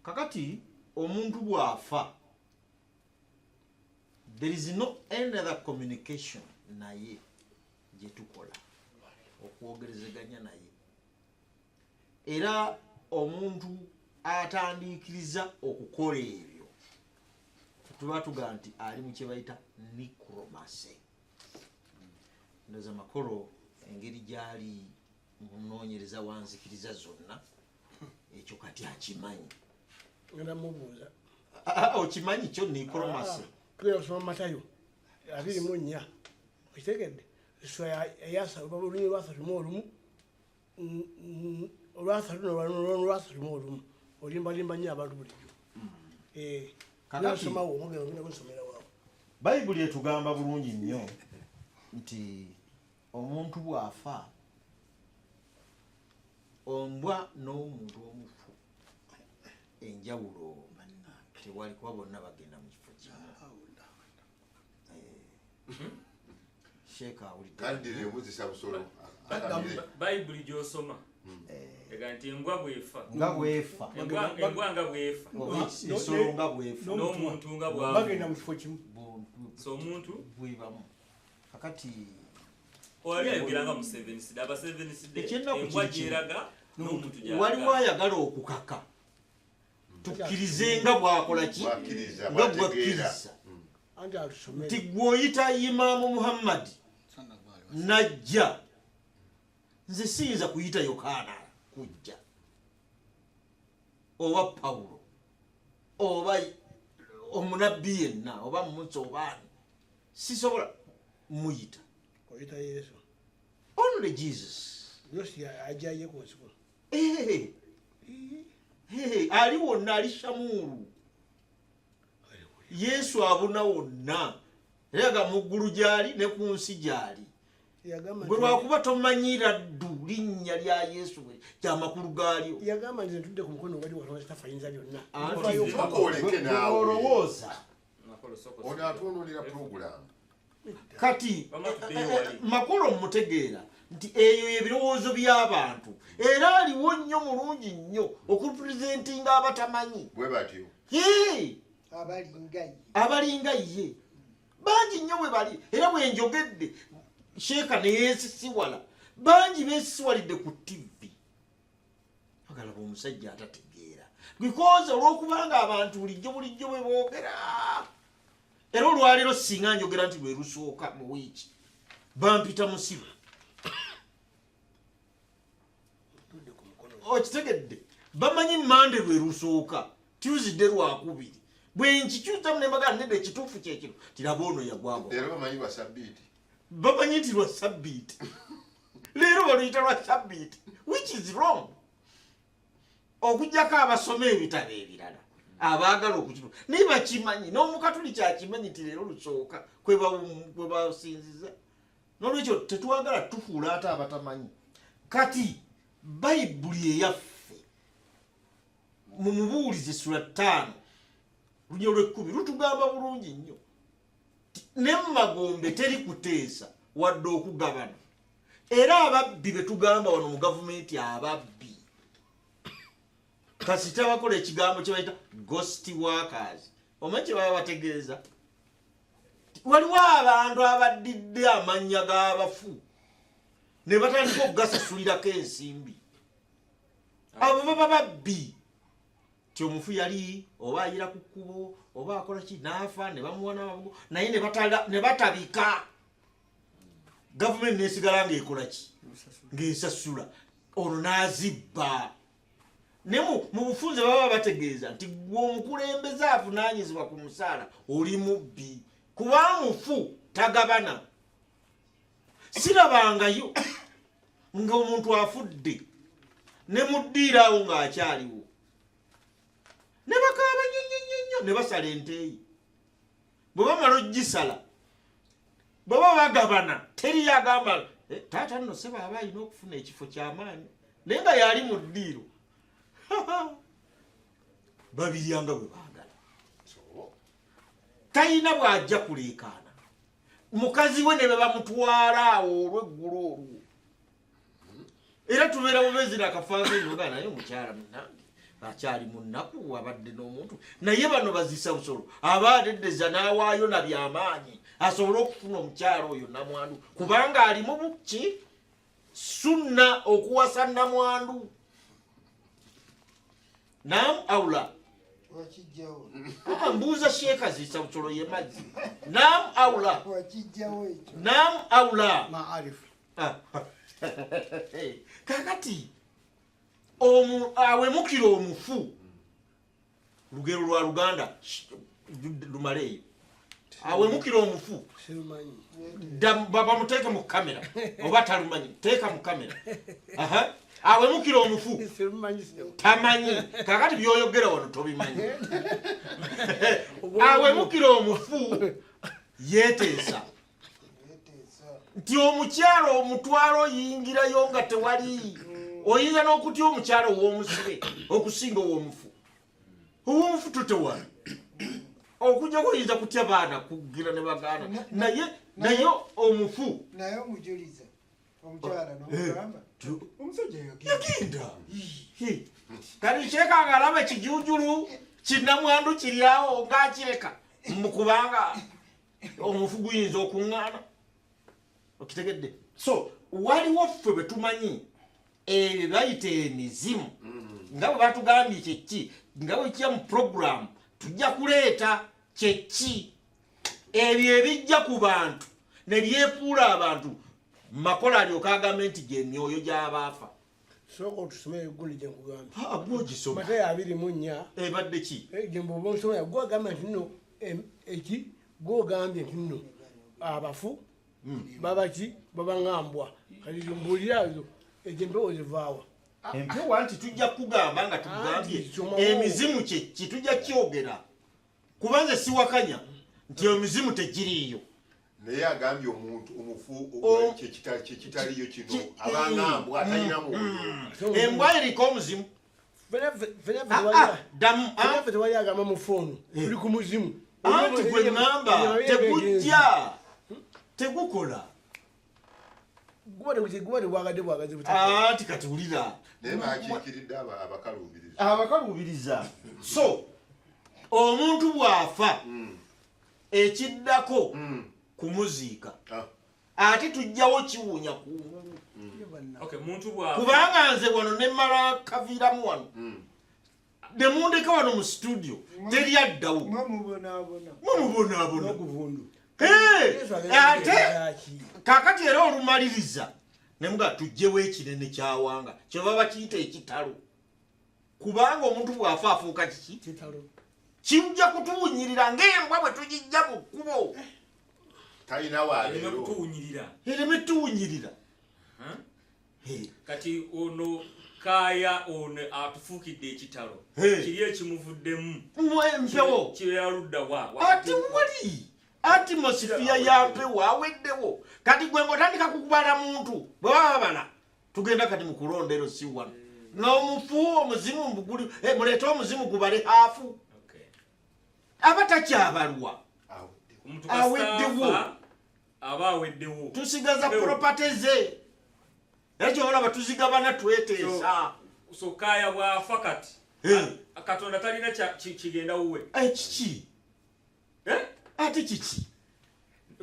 Kakati omuntu bw'afa, there is no any other communication naye gye tukola okwogerezeganya naye. Era omuntu atandiikiriza okukola ebyo tuba tugamba nti ali mu kye bayita necromancy. Ndowooza Makolo engeri gy'ali munoonyereza wa nzikiriza zonna, ekyo kati akimanyi. Ngenda mubuuza. Okimanyi kyo necromancy? Tugenda kusoma Matayo 24, okitegedde? Essula olunyi lwa 31, olwasatu n'olwa 31. Olimbalimba nnyo abantu bulijjo. Kakati- Nasomawo omugenda ogenda kunsomera waawo. Bayibuli etugamba bulungi nnyo nti omuntu bw'afa, ombwa n'omuntu omufu enjawulo tewali, kuba bonna bagenda mu kifo kimu. Sheeka awulidde. Kaddire emuzisa busolo akamire. Bayibuli gy'osoma ega nti embwa bw'efa, Nga bwefa, embwa nga bw'efa, oba ensolo nga bwefa, n'omuntu nga bw'afa, Bagenda mu kifo kimu. So omuntu bwebamu. Kakati wali ayogera nga mu Seventh Day, aba Seventh Day, Ekyennaku embwa kiri kimu. gyeraga n'omuntu gyalaga. Waliwo ayagala okukaka tukkirize nga bwakola ki, Bwakkiriza, nga bwategeera. bwakkiriza Anti atusomere. Nti gweoyita Imaamu Muhammadi najja, nze siyinza kuyita Yokaana kujja, oba Pawulo, oba omunabbi yenna, oba Musa, oba ani, sisobola muyita. Oyita Yesu. Only Jesus. Yosi ajjaye ku nsi kuno. Eh, ali wonna, ali shamuulu. Yesu abuna wonna, era ga mu ggulu gyali ne ku nsi gyali. Yagamba Gwe lwakuba tomanyira ddu linnya lya Yesu bwe kyamakulu gaalyo. Yagamba nti ntudde ku mukono ogwali Katonda Kitaffe ayinza byonna. Anti Nfaayo. Sooka oleke naawe. Olowooza Makolo, soko, Ono soko. atwonoonera purogulaamu. Kati Wamma tuddeyo wali. Makolo mutegeera nti eyo ebirowoozo by'abantu, era aliwo nnyo mulungi nnyo okurepresentinga abatamanyi. Bwe batyo. Hee! Abalinga ye. Abalinga ye bangi nnyo bwe bali, era bwe njogedde sheeka neyeesisiwala, bangi beesisiwalidde ku TV, agalaba omusajja atategeera, because olwokubanga abantu bulijjo bulijjo bwe boogera. Era olwaleero singa njogera nti lwe lusooka mu wiiki, bampita musiru. Ntudde ku mukono. Okitegedde? Bamanyi Mande lwe lusooka, Tuesday lwakubiri. Bwe nkikyusamu ne mbagamba nedda, ekituufu kyekino, tiraba ono yagwagwa. Leero bamanyi lwa sabbiiti. Bamanyi nti lwa sabbiiti, leero baluyita lwa sabbiiti, which is wrong, okuggyako abasoma ebitabo ebirala abaagala okukitu, naye bakimanyi n'omukatuli kyakimanyi nti leero lusooka kwe basinziza. Nolwekyo tetwagala tufuula ate abatamanyi. Kati Bayibuli eyaffe mu Mubuulizi sula 5 lunya olw'ekkumi lutugamba bulungi nnyo, ne mumagombe teri kuteesa wadde okugabana. Era ababbi betugamba wano mu gavumenti, ababbi kasita bakola ekigambo kye bayita ghost workers, omanyi kye baba bategeeza? Waliwo abantu abaddidde amannya g'abafu ne batandika okugasasulirako ensimbi. Abo baba babbi. Ti omufu yali oba ayira ku kkubo oba akola ki, n'afa ne bamuwa n'amabugo, naye ne batabika, gavumenti nesigala ng'ekola ki, ng'esasula, ono n'azibba. Ne mu bufunze baba bategeeza nti gwe omukulembeze avunaanyizibwa ku musaala oli mubbi, kuba mufu tagabana. Sirabangayo ng'omuntu afudde ne muddiiraawo ng'akyaliwo. Ne bakaaba nnyo nnyo nnyo nnyo, ne basala ente ye. Bwe bamala ogisala, bwe baba bagabana, teri agamba, "Eh, taata nno seba aba alina okufuna ekifo kyamaanyi," naye nga yali mu ddiiro. Babiryanga bwe baagala, talina bw'ajja kuleekaana. Mukazi we ne be bamutwala awo olw'eggulo olwo, era tubeera bubezi nakafaananyi, naye omukyala munange akyali mu nnaku, abadde n'omuntu. Naye bano bazisa busolo, aba adeddeza n'awaayo na byamaanyi asobole okufuna omukyala oyo namwandu, kubanga alimu buki sunna okuwasa namwandu. Nam aula? Wakijjawo. Ah, mbuuza Sheeka Zisa Busolo, ye mazzi. Nam aula? Wakijjawo ekyo. Nam aula? Maarifu. Ah. Kakati awemukira omufu, lugero lwa Luganda lumaleeyo. Awemukira omufu. Sirumanyi. Bamuteeke mu kamera oba talumanyi, teeka mu kamera. Aha. Awemukira omufu. Sirumanyi. Tamanyi. Kakati byoyogera wano tobimanyi. Awemukira omufu yeeteesa Yeteesa. nti omukyalo omutwalo oyingirayo nga tewali, oyinza n'okutya omukyalo ow'omusibe okusinga ow'omufu. Ow'omufu totewala, okujjako oyinza kutya baana kugira ne bagaana, naye omufu. Naye omujuliza omukyala nomugamba omusajja yagenda. Yagenda. He. Kati kyekanga alaba ekijujulu kinnamwandu kiri awo ngaakireka, kubanga omufu guyinza okuŋŋaana. Okitegedde? So waliwo ffe bwe tumanyi ebyo bayita emizimu, nga bwe batugambye kyeki, nga bwe kijja mu puroguramu tujja kuleeta kyeki, ebyo ebijja ku bantu ne byefuula abantu. Makola alyoka agambe nti gyemyoyo gy'abaafa. Sooka otusomere eggulu gye nkugambye. Ah, gwogisoma. Matayo 24. Ebadde ki? Gye mbuba onsomera, gwagamba nti nno eki gwogambye nti nno abafu baba ki, baba ngambwa. Kati mbuulira ezo, egyo empewo zivaawa? Empewo nti tujja kugamba nga tugambye. Anti, somawo. Emizimu kyeki tujja kyogera, kuba nze siwakanya nti emizimu tegiriiyo. Naye agambye omuntu omufu kyekitaliyo kino abangambwa atalina mwoyo. Embwa eriko omuzimu. Fena. Ah, ah, ddamu, ah. Ffe tewali agamba mufu ono tuli ku muzimu. Anti gwe ŋŋamba tegujja, tegukola. Guba tebwagadde bwagazi butaka. Anti kati wulira. Naye bakiikiridde abakaluubiriza. Abakaluubiriza. So omuntu bw'afa, ekiddako kumuziika. Ate tujjawo kiwunya kungulu. Okay, muntu bwa Kubanga nze wano nemmala kaviiramu wano, nemundeka wano mu studio, teri addawo. Mwe mubonaabona. Mumubonaabona. N'okuvundu. Hey, ate ate kakati era olumaliriza nemuga tugjewo ekinene kyawanga, kyebaba bakiyita ekitalo, kubanga omuntu bw'afa afuuka kiki? Kitalo. Kijja kutuwunyirira ng'embwa bwe tugijja mu kkubo. Talina Ereme waaleero. kutuwunyirira. Ereme tuwunyirira. Hey. Kati ono kaaya ono atufuukidde ekitalo. Hey. Kiri ekimuvuddemu. Mwe empewo. Kibeera ludda wa? Ate wali atmosphere ya mpewo, aweddewo. Kati gwe ng'otandika kukubala muntu, bwe baba babala, tugenda kati mu kulonda, si wano n'omufu omuzimu mbuguli, eh, muleete omuzimu gubale half. Okay. Aba takyabalwa. Omuntu Aweddewo. kasaafa aba aweddewo. Tusigaza Mpewo. property ze, era kyobalaba tuzigabana, tweteesa. So kaaya bw'afa kati, Eh. Katonda talina kigenda wuwe. Eh, kiki? Eh? Ate kiki?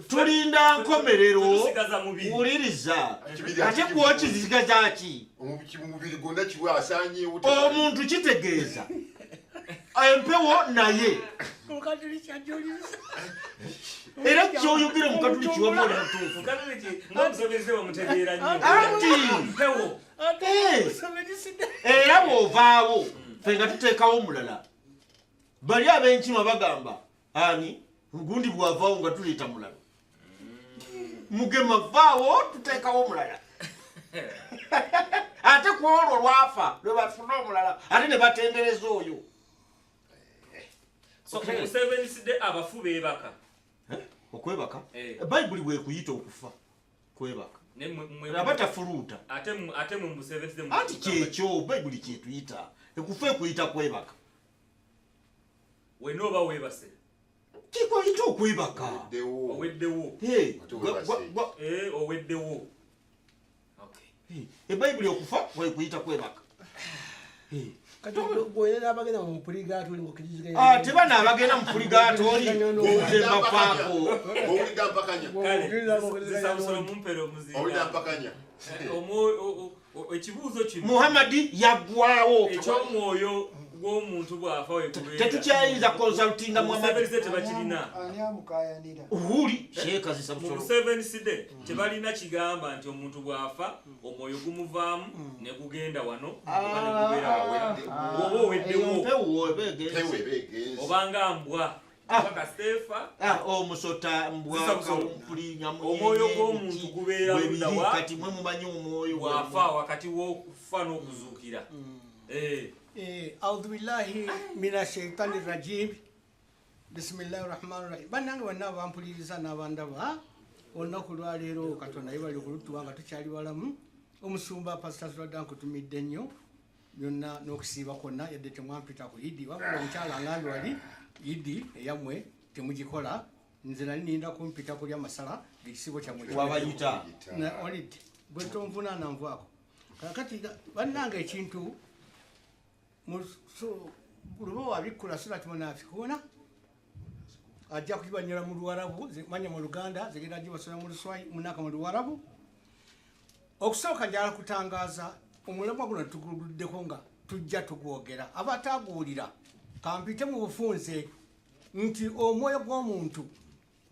Tulinda nkomerero. Tusigaza mubiri. Wuliriza. Kibiri. Ate gwokizisigaza ki? Omubiri gwonna kiwe asanyeewo. Omuntu kitegeeza empewo, naye era kyoyogere mukatuli kiwamu, oli mutuufu. Mukatuliki ng'omusomese bamutegeera nnyo. Anti mpewo. Eh, era bw'ovaawo, ffe nga tuteekawo omulala. Bali ab'enkima bagamba ani gundi bw'avaawo nga tuleeta mulala, mugema vaawo tuteekawo omulala, ate ku olwo lwafa lwe bafuna omulala, ate ne batendereza oyo. So mu Seventh Day abafu beebaka. Okwebaka? Bayibuli bwekuyita okufa kwebaka. Abatafuluuta. Ate mu Seventh Day anti kyekyo Bayibuli kyetuyita. Ekufa ekuyita kwebaka. Wenna oba weebase. Kikwayita okwebaka. Oweddewo. Oweddewo. Ebayibuli okufa kwekuyita kwebaka. Kati gwe abagenda mu puligaatoli ng'okkiriziganya. Tebana abagenda mu puligaatoli nze mbafaako. Owulidde mpakanya. Owulidde mpakanya. Ekibuuzo kino. Muhammadi yaggwawo. Eky'omwoyo gw'omuntu bw'afa we gubeera. Tetukyayinza consultinga Muhammadi. Tebakirina. Ani amukayanira? Uhuli Sheikh Zisabusolo. Mu Seventh Day tebalina kigamba nti omuntu bw'afa omwoyo gumuvaamu ne gugenda wano oba ne gubeera wano. Oba oweddewo. Obanga mbwa. Kasefa. Omusota mbwa kawumpuli nyamunyenye. Omwoyo gw'omuntu gubeera ludda wa? Kati mwe mumanyi omwoyo bw'afa wakati w'okufa n'okuzuukira. Audhu billahi mina shaitani rajim. Bismillahi rahmani rahim. Bannange bonna abampuliriza n'abandaba olunaku lwaleero Katonda yebale okulutuwa nga tukyali balamu. Omusumba Pastor Zwadda nkutumidde nnyo byonna n'okusiiba kwonna yadde temwampita ku Idi, wabula omukyala angambye wali Idi eyammwe temugikola, nze nali ninda kumpita kulya masala ng'ekisibo kyammwe wabayita olidde gwe tonvunaana nvaako. Kaakati bannange ekintu luba wabikkula Surati Munaafikuuna ajja kugibanyula mu Luwarabu, manya mu Luganda, zigenda gibasoma mu Luswahili munaka mu Luwarabu. Okusooka njagala kutangaaza omulamwa guno tuguluddeko nga tujja tugwogera. Abataaguwulira kampite mu bufunze nti omwoyo gw'omuntu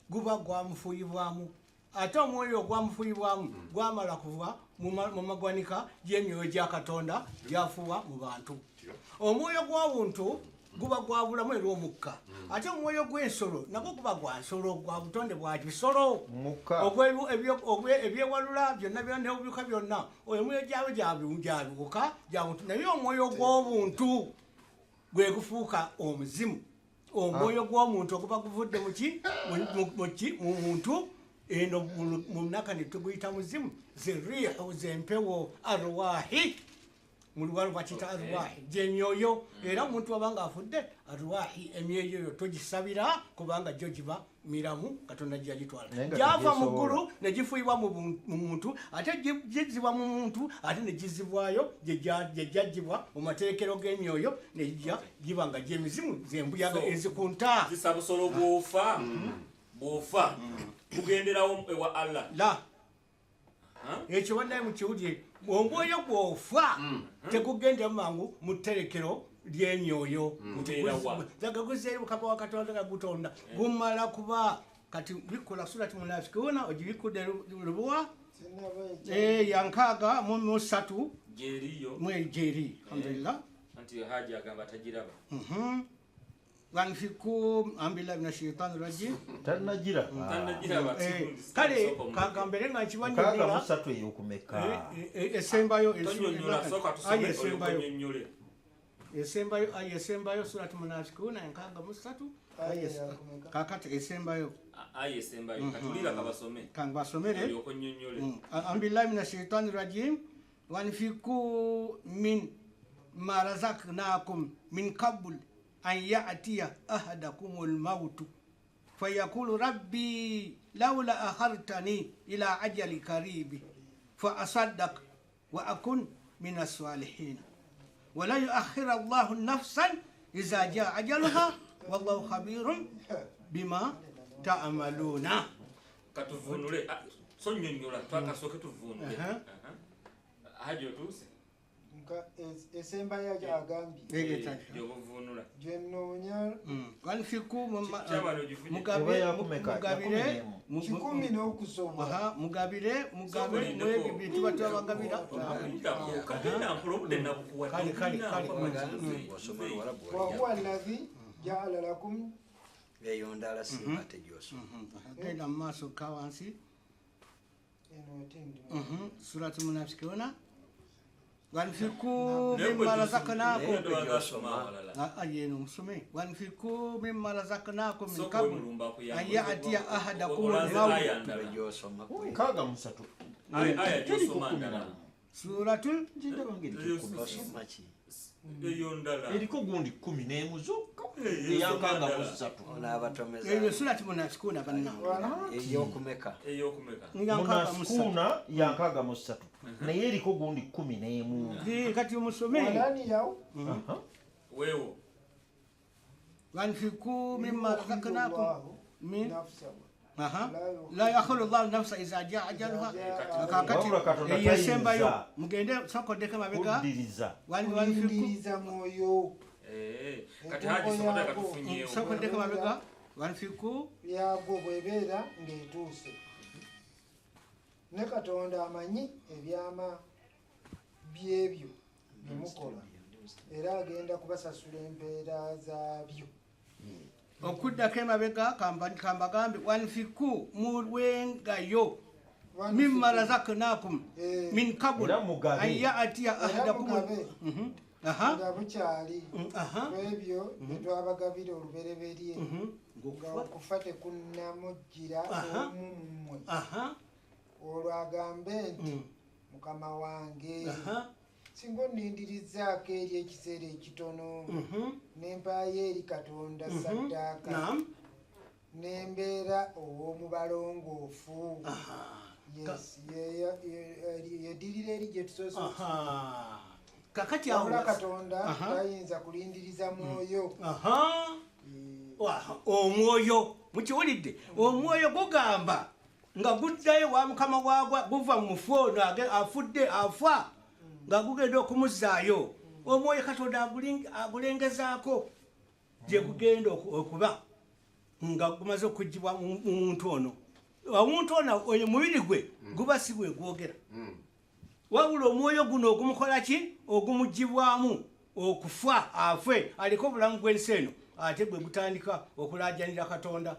guba gwamufuuyibwamu, ate omwoyo ogwamufuuyibwamu gwamala kuva mu magwanika gy'emyoyo gya Katonda gyafuuwa mu bantu. Omwoyo gw'obuntu guba gwabulamu era omukka, ate omwoyo gw'ensolo nagwo guba gwa nsolo, gwa butonde bwa bisolo ebyewalula byonna byonna n'obubiika byonna. Oyo omwoyo gyabwe gyabiwuka gya buntu, naye omwoyo gw'obuntu gwe gufuuka omuzimu. Omwoyo gw'omuntu oguba guvudde mu muntu eno mu naka ne tuguyita muzimu, zeriihu zempewo arwahi mu Luwarabu bakiyita arwahi gy'emyoyo. Era omuntu wabanga afudde arwahi emyoyo eyo togisabira kubanga gyo giba miramu, Katonda gye yagitwala. Gyava mu ggulu ne gifuuyibwa mu muntu, ate gizibwa mu muntu, ate ne gizibwayo gye gyaggyibwa mu materekero g'emyoyo ne gijja giba nga gy'emizimu zembuyaga ezikunta. Zisabusolo bw'ofa bw'ofa kugenderawo ewa Allah. La ekyo bannaye mukiwulire, omwoyo gw'ofa tekugendera mangu mu tterekero ly'emyoyo. Guzeeri Mukama wa Katonda nga gutonda gumala kuba kati bikkola Surati Munaafikuuna ogibikudde lubuwa ya 63 gyeriyo mwegyeri alhamdulillah. Anti Haji agamba tagiraba. Wanfiku ambillahi mina shaitani rajim. Tannagira. Kale kangambere nga nkibanyonnyola 63 ey'okumeka esembayo esembayo aya esembayo Surati Munaafikuuna 63 kakati esembayo aya esembayo katulira kabasome kangabasomere okunnyonnyole. Ambillahi mina shaitani rajim. Wanfiku min ma razaqnakum min qabl an ya'tiya ahadakumul mautu fayaqulu rabbi lawla akhartani ila ajali karibi fa asaddaq wa akun minas salihin wa la yu'akhkhiru Allahu nafsan idza jaa ajaluha wallahu khabirun bima ta'maluna. Katuvunule sonnyonnyola twakasooke tuvunule. Haji otuuse esembayo agambye gy'obuvunula gyenoonya wanfiku mugabire 10 n'okusoma mugabire tuba twabagabira. Wahuwa alladhi jaala lakum eyo ndala singa tegyosoma. Genda mu maaso ka wansi Surati Munaafikuuna Wanfiku Naye gwe mimma razaqnakum. Naye asoma awalala. Ah, yeno musome. Wanfiku mimma razaqnakum min Sooka qabl wemulumba akuyamba. an ya'tiya ahadakum Olanze al-maut. aya ndala. Gyosoma kwe. 63. Aya gyosoma ndala. Suratul Ndaba ng'eriko kkumi. Osoma ki? Eyo ndala. Eriko gundi 11 zokka. Eh, Eya ndala. 63. Onaabatomeza. eyo surati munafikuna bannange. Ey'okumeka. Ey'okumeka. Nga 63. Munasikuuna ya 63. Naye eriko gundi 11. Eh, kati musome. Walani yawo Weewo. Wanfiku mimma razaqnakum Allahu min nafsahu. Aha. La yakhulu Allahu nafsa iza jaa ajaluha. Kakati Wabula Katonda eyesembayo tayinza. mugende sokoddeko mabega. Kuddiriza. Wanfiku Kulindiriza mwoyo. Eh, kati Haji soma katufunyeewo. sokoddeko mabega. Wanfiku Byagwo bw'ebeera ng'etuuse. Ne Katonda amanyi ebyama by'ebyo bye mukola era agenda kubasasula empeera zaabyo. Okuddako emabega kambagambe wanfiku mulwengayo mimma razaqnakum min qabl Era mugabe. an ya'tiya Era ahadakum. mugabe. Mhm. Aha. Nga bukyali Aha. ku ebyo bye twabagabira olubereberye Mhm. nga okufa tekunnamujjira Aha. omu mu mmwe. Aha. Olwo agambe nti Mm. mukama wange Aha. singa onnindirizaako eri ekiseera ekitono Mhm. ne mpaayo eri Katonda saddaaka Naam. ne mbeera ow'omu balongoofu. Aha. Yes, yeddirira eri gye tusoose. Aha. Kakati awo Wabula Katonda Aha. tayinza kulindiriza mwoyo. Aha. Omwoyo mukiwulidde, omwoyo gugamba nga guddayo wa mukama waagwa, guva mu mufu ono afudde afa nga gugenda okumuzzaayo. Omwoyo Katonda agulengezaako gye gugenda okuba nga gumaze okuggyibwa mu muntu ono. Omuntu ono oyo mubiri gwe guba si gwe gwogera, wabula omwoyo guno ogumukola ki, ogumuggyibwamu okufa afe aliko obulamu bw'ensi eno, ate gwe gutandika okulaajanira Katonda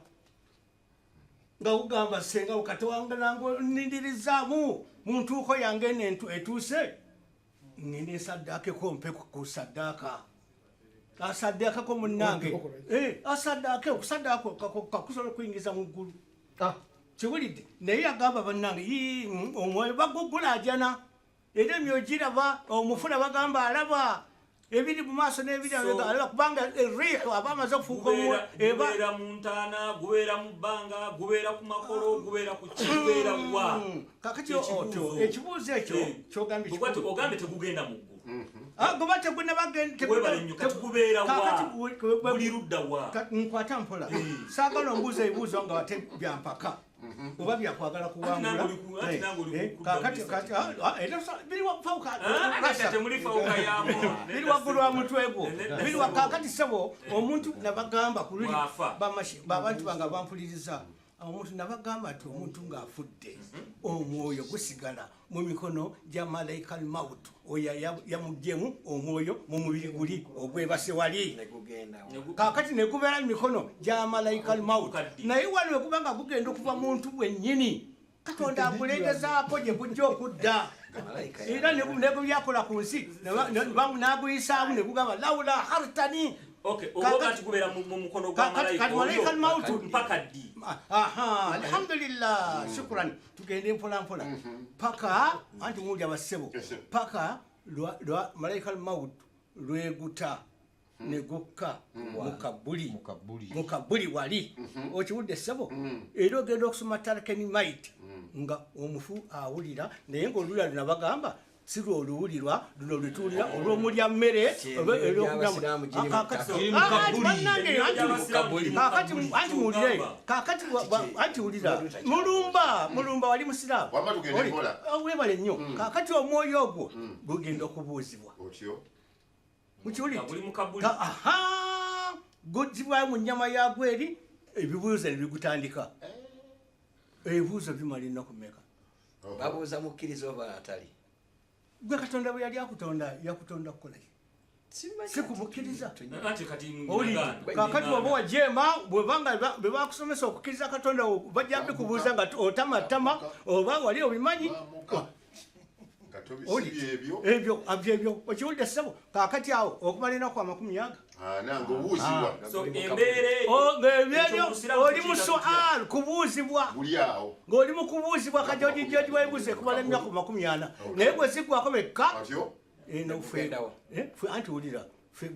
nga gugamba senga Katonda nnindirizaamu mu ntuuko yange eno etuuse, ngende nsaddaakeko mpe ku saddaaka. Asaddaakako munnange. Asaddaake, okusaddaaka kakusobola okuyingiza mu ggulu. Kiwulidde, naye yagamba bannange omwoyo bagugulaajana era emyoyo giraba, omufuna bagamba alaba ebiri mu maaso n'ebiri amabega alaba, kubanga eriihu aba amaze okufuuka omwoyo. Gubeera mu ntaana, gubeera mu bbanga, gubeera ku makolo, gubeera ku ki, gubeera wa? Kakati otyo ekibuuzo ekyo kyogambye kikulu. Ogambye tegugenda mu ggulu. Guba tegunnabagenda. Webale nnyo, kati gubeera wa? Guli ludda wa? Nkwata mpola. Saagala ombuuza ebibuuzo nga ate byampaka oba byakwagala kuwangula. Biri waggulu wa mutwe gwo. Biri kakati ssebo omuntu nabagamba ku luli abantu bange bampuliriza. Omuntu nabagamba nti omuntu ng'afudde omwoyo gusigala mu mikono gya malayika al-maut, oyo yamuggyemu omwoyo mu mubiri guli ogwebase wali. Kaakati ne gubeera mu mikono gya malayika al-maut, naye wano we guba nga gugenda okuva muntu bwennyini, Katonda agulengezaako gye gujja okudda. Era ne gubyakola ku nsi n'aguyisaamu ne gugamba lawula hartani. Okay, oba kati mu mukono gwa malayika al-maut mpaka ddi? Aha, alhamdulillah, shukran. Tugende mpola mpola paka anti muwulira bassebo paka lwa malayika al-maut lweguta ne gukka mu kabuli wali. Okiwulidde ssebo? Era ogenda okusoma Tarkeni Mait nga omufu awulira, naye ng'olulira luno bagamba si lwoluwulirwa luno lwetuwulira olw'omulya mmere. Kakati muwulire, kakati anti wulira mulumba wali musiraamu webale nnyo. Kakati omwoyo ogwo gugenda okubuuzibwa. Mukiwulidde? Aha, guggyibwayo mu nnyama yagwo eri, ebibuuzo ne bigutandika. Ebibuuzo bimala ennaku mmeka? Babuuza mukkiriza oba atali? Gwe Katonda bwe yali akutonda, yakutonda kukola ki? Si kumukkiriza. Kakati oba wajeema, bwe bakusomesa okukkiriza Katonda bajja bikubuuza nga otamatama oba wali obimanyi. Ebyo ebyo okiwulidde ssebo. Kaakati awo okumala ennaku 40 oli mu sual kubuuzibwa, ng'oli mu kubuuzibwa kajojijoji weebuze kumala ennaku 40, naye bwe ziggwako mekka anti wulira ffe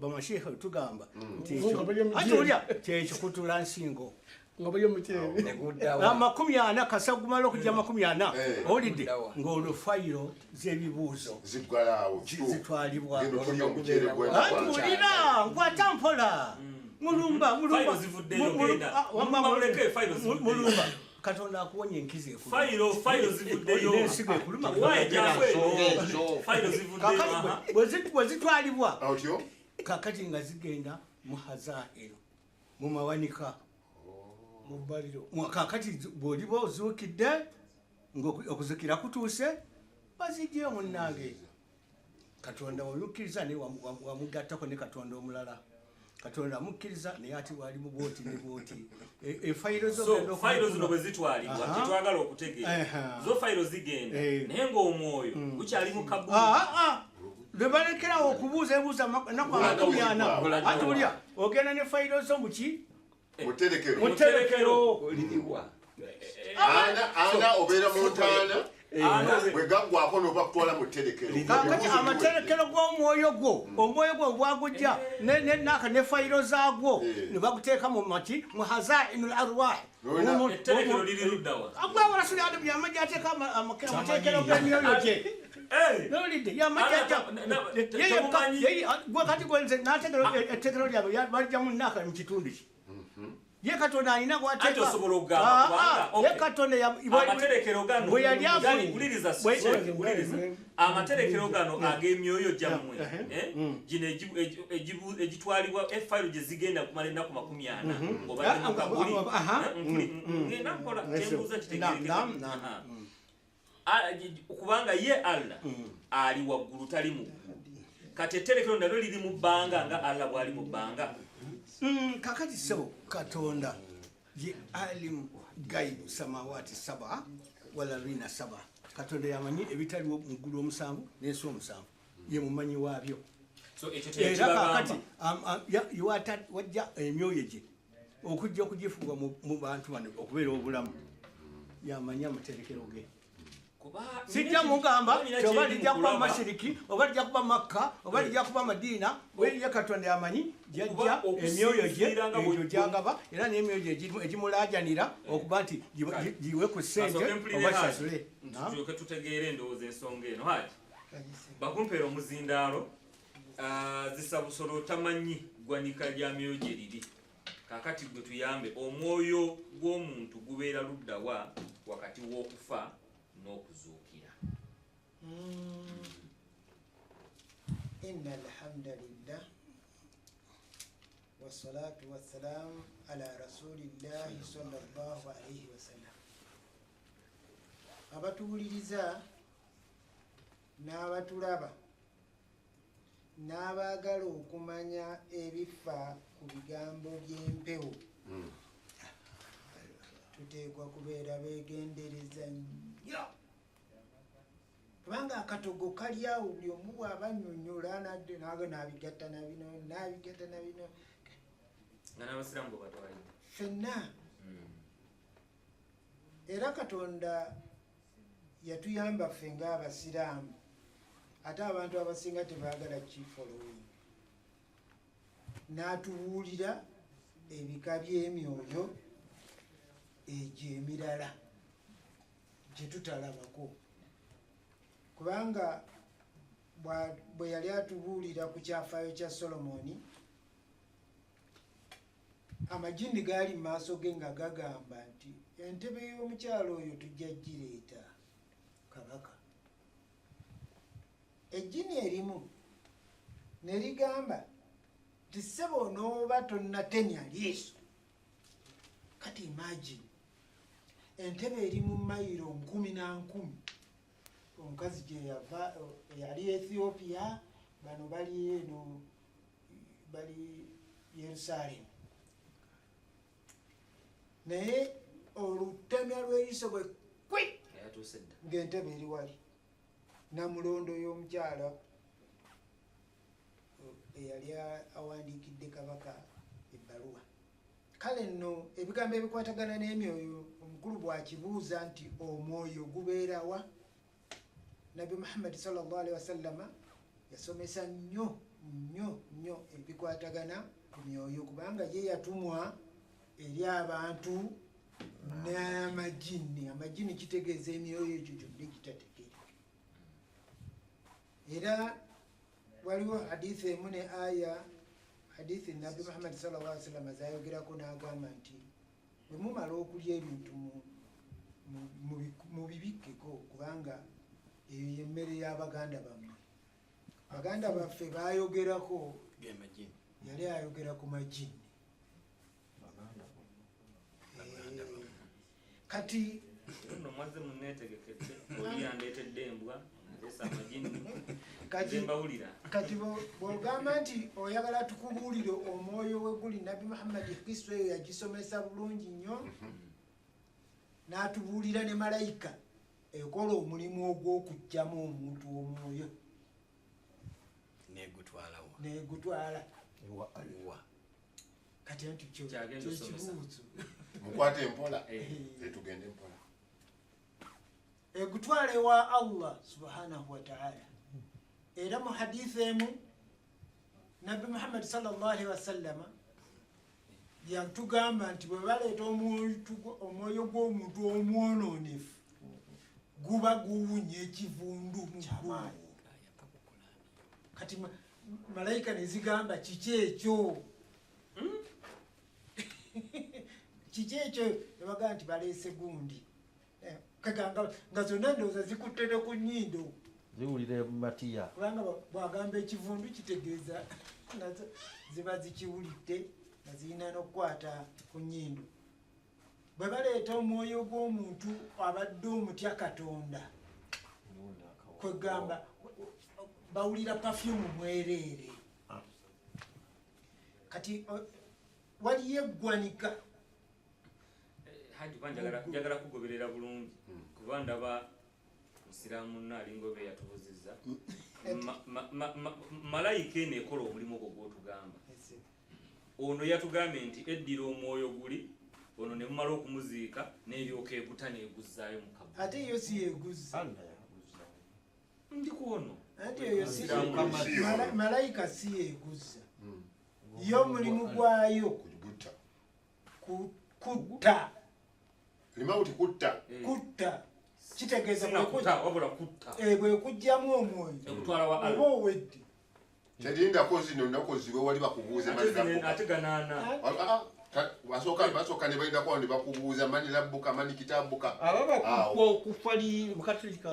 bamasheikhe tugamba nti anti wulira kyekikutula nsingo 40 kasa gumala okujja 40 owulidde ng'olwo fayiro z'ebibuuzo zitwalibwa. Anti wulira nkwata mpola mulumba mulumba mulumba Katonda akuwonya enkizi ekuluma bwe zitwalibwa kakati nga zigenda mu hazairo mu mawanika kakati bw'oliba ozuukidde ng'okuzukira kutuuse bazijjeyo munnange. Katonda wamukkiriza naye wamugattako ne Katonda omulala. Katonda amukkiriza naye ate walimu bwoti ne bwoti. Efayiro zo fayiro zino bwe zitwalibwa kyetwagala okutegeera zo fayiro zigenda naye ng'omwoyo gukyali mu kabuli. Lwe balekerawo okubuuza ebuuza ennaku 40 ati ulya ogenda ne fayiro zo muki muterekero ana obeera mu ntaana bwe gaggwako n'obakutwala mu tterekero. Kaakati amaterekero g'omwoyo gwo omwoyo gwo bwagujja naka ne fayiro zaagwo ne baguteeka mu maki mu hazainul arwah. Etterekero liri luddawa? Agwawo Rasuli Adamu yamajja ateeka amaterekero g'emyoyo gye. Nolidde yamajja gwe kati gwenze n'ateekero etterekero lyabwe balijjamu naka mu kitundu ki ye Katonda alina gw'ateeka. Osobola okugamba kubanga ye Katonda amaterekero gano wuliriza amaterekero gano ag'emyoyo gyammwe gino egitwalibwa efayiro gye zigenda kumala ennaku 40 ng'obadde mu kabuli ngenda nkola kyembuuza kitegeerekeka kubanga ye Allah ali waggulu tali mu ggulu. Kati etterekero nalyo liri mu bbanga nga Allah bw'ali mu bbanga. Kakati ssebo Katonda ye alimu gaibu samawati 7 wala rina 7. Katonda yamanyi ebitaliwo mu ggulu 7 n'ensi 7 ye mumanyi waabyo. Era kakati wajja emyoyo gye okujja okugifuga mu bantu bano okubeera obulamu yamanyi amaterekero ge. Sijja mugamba oba lijja kuba Mashiriki oba lijja kuba Makka oba lijja kuba Madiina, ye Katonda yamanyi jajja emyoyo gye egyo gyagaba era n'emyoyo gye egimulaajanira okuba nti giwe ku ssente oba kisasule. Tulyoke tutegeere endowooza ensonga eno. Haji bakumpeera omuzindaalo zisabusolo tamanyi ggwanika lya myoyo gye liri. Kaakati gwe tuyambe omwoyo gw'omuntu gubeera luddawa wakati w'okufa n'okuzuukira? Inna alhamdulillah wassalatu wassalamu ala rasulillahi sallallahu alayhi wasallam. Abatuwuliriza n'abatulaba n'abaagala okumanya ebifa ku bigambo by'empewo tuteekwa kubeera beegendereza nnyo kubanga akatogo kali awo buli omu bw'aba annyonnyola n'abigatta na bino n'abigatta na bino nga n'abasiraamu bwe batwalidde ffenna. Era Katonda yatuyamba ffe ng'abasiraamu ate abantu abasinga tebaagala kifollowing n'atubuulira ebika by'emyoyo egyo emirala gye tutalabako kubanga bwe yali atubuulira ku kyafaayo kya Solomoni amajini gaali mu maaso ge nga gagamba nti entebe y'omukyalo oyo tujja gireeta kabaka. Ejjini erimu ne ligamba nti ssebo onooba tonnatenya liiso. Kati imagine entebe eri mu mayiro 1,000 na 1,000 omukazi gye yava yali Ethiopia, bano bali eno bali Yerusalemu, naye olutemya lw'eriiso bwe kwi ng'entebe eri wali. Namulondo y'omukyala eyali awandiikidde kabaka ebbaluwa. Kale nno ebigambo ebikwatagana n'emyoyo, omukulu bw'akibuuza nti omwoyo gubeerawa, Nabbi Muhammadi sallallahu alaihi wasallama yasomesa nnyo nnyo nnyo ebikwatagana ku myoyo, kubanga ye yatumwa eri abantu n'amajini. Amajini kitegeeza emyoyo egyo gyonna egitategeera. Era waliwo hadithi emu ne aya, hadithi Nabbi Muhammadi sallallahu alaihi wasallam zayogerako n'agamba nti bwe mumala okulya ebintu mubibikkeko, kubanga eyo y'emmere y'abaganda bammwe. Baganda baffe bayogerako, yali ayogera ku majini. Kati nno mwazze munneetegekedde, oli yandeetedde embwa, ndeese amajini, kati mbawulira. Kati bw'ogamba nti oyagala tukubuulire omwoyo we guli, Nabbi Muhammadi Kristo eyo yagisomesa bulungi nnyo, n'atubuulira ne malayika ekola omulimu ogw'okuggyamu omuntu omwoyo negutwalawo, negutwala ewa. Kati anti kyekibuuzo, mukwate empola, etugende empola. Egutwala ewa Allah subhanahu wa ta'ala. Era mu hadithi emu Nabbi Muhammad sallallahu alaihi wasallama yatugamba nti bwe baleeta omwoyo gw'omuntu omwonoonefu guba guwunya ekivundu mu ggulu. Kati malayika ne zigamba kiki ekyo? Kiki ekyo? Ne bagamba nti baleese gundi. Kagamba nga zonna ndowooza zikutte ne ku nnyindo, ziwulire matiya, kubanga bw'agamba ekivundu kitegeeza nazo ziba zikiwulidde nga zirina n'okukwata ku nnyindo. Bwe baleeta omwoyo gw'omuntu abadde omutya Katonda, kwegamba bawulira perfume mwereere. Kati waliyo eggwanika. Haji, kuba njagala kugoberera bulungi, kuba ndaba musiraamu munno alinga oba eyatubuuzizza. Malayika eno ekola omulimu ogwo gw'otugamba. Ono yatugambye nti eddira omwoyo guli ono ne mumala okumuziika n'eryoka eguta n'eguzzaayo mu kabu. Ate yo si yeguzza. Ndi ku ono. Ate eyo si malayika si yeguzza. Yo omulimu gwayo kutta. Limauti kutta. Kutta. Kitegeeza wabula kutta. Bwe kuggyamu omwoyo. Ekutwala wa Allah. Oba owedde. Terinda zino ennaku zibe wali bakubuuza ate ganaana. Basooka ne balindako ne bakubuuza mani labbuka mani kitabuka. Aba okufa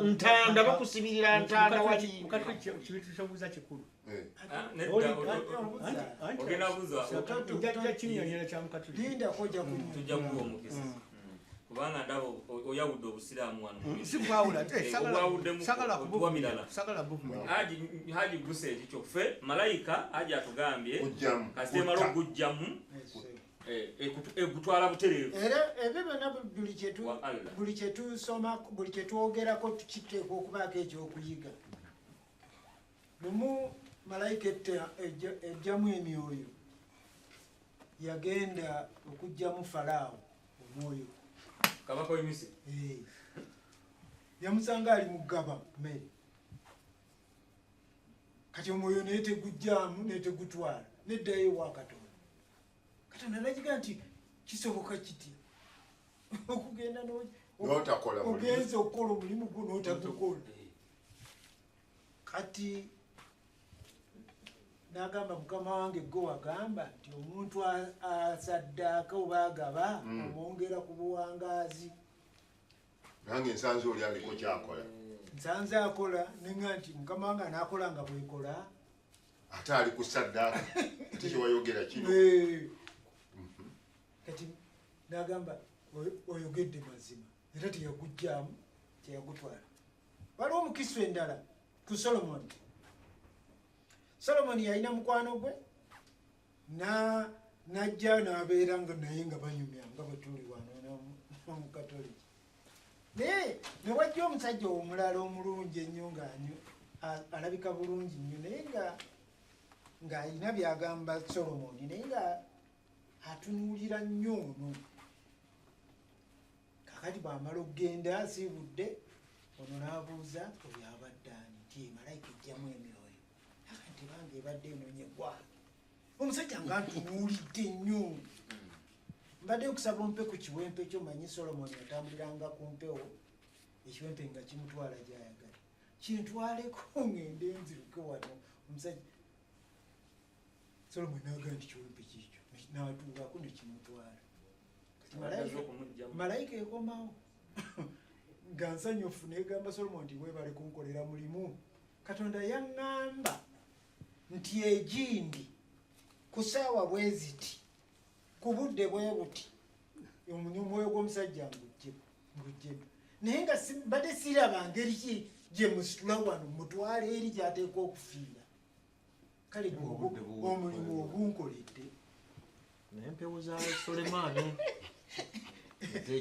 ntanda bakusibirira ntanda wali. Mukatuliki ekintu kyobuuza kikulu. Ogenda buuza. Njajja kinnyonnyola kya mukatuliki. Lindako ojja kunnyonnyola. Tujja kuwa omukisa. Kubanga ndaba oyawudde obusiraamu wano. Si bwawula, sagala sagala buvumira. Haji gusa ekikyo ffe malayika Haji atugambye kasita emala okugggyamu egutwala butereevu. Era ebyo byonna buli kye tusoma, buli kye twogerako tukiteekwa okubaako ekyokuyiga. Lumu malayika eggyamu emyoyo yagenda okuggyamu Falaawo omwoyo. Kabaka w'e Misiri. Yamusanga ali mu ggaba mmere. Kati omwoyo naye tegujjaamu naye tegutwala neddayo ewa Katonda. Katonda n'agiga nti kisoboka kitya okugenda ogenza okukola omulimu gwo n'otagukola. Kati n'agamba mukama wange gwe wagamba nti omuntu asaddaaka oba agaba omwongera ku buwangaazi. Nange nsanze oli aliko ky'akola. Nsanze akola nenga nti mukama wange anaakola nga bwekola. Ate ali ku saddaaka ate kyewayogera kino. Kati n'agamba oyogedde mazima era teyaguggyaamu teyagutwala. Waliwo omukisa endala ku Solomoni. Solomoni yalina mukwano gwe n'ajja n'abeera nga naye nga banyumya nga bwe tuli wano n'Omukatoliki. Naye ne wajja omusajja omulala omulungi ennyo ng'anyo alabika bulungi nnyo, naye nga ng'alina by'agamba Solomoni, naye nga atunuulira nnyo ono. Kakati bw'amala okugenda asiibudde, ono n'abuuza oyo abadde ani, nti malayika ejjamu emyoyo. Aka nti bange ebadde enonye gwange. Omusajja nga ntunuulidde nnyo. Mbadde nkusaba ompe ku kiwempe kyo, manyi Solomoni atambuliranga ku mpewo, ekiwempe nga kimutwala gy'ayagala. Kintwaleko ngende nziruke wano. Omusajja Solomoni n'agamba nti kiwempe kiikyo, n'atuulako ne kimutwala. Kati malayika ekomawo nga nsanyufu n'egamba Solomoni nti weebale kunkolera mulimu. Katonda yaŋŋamba nti egindi ku ssaawa bwe ziti, ku budde bwe buti, omwoyo gw'omusajja nguggyemu. Naye nga mbadde siraba ngeri ki gye musitula wano mutwale eri gy'ateekwa okufiira. Kale omulimu ogunkoledde. Naye empewo za Sulemaani.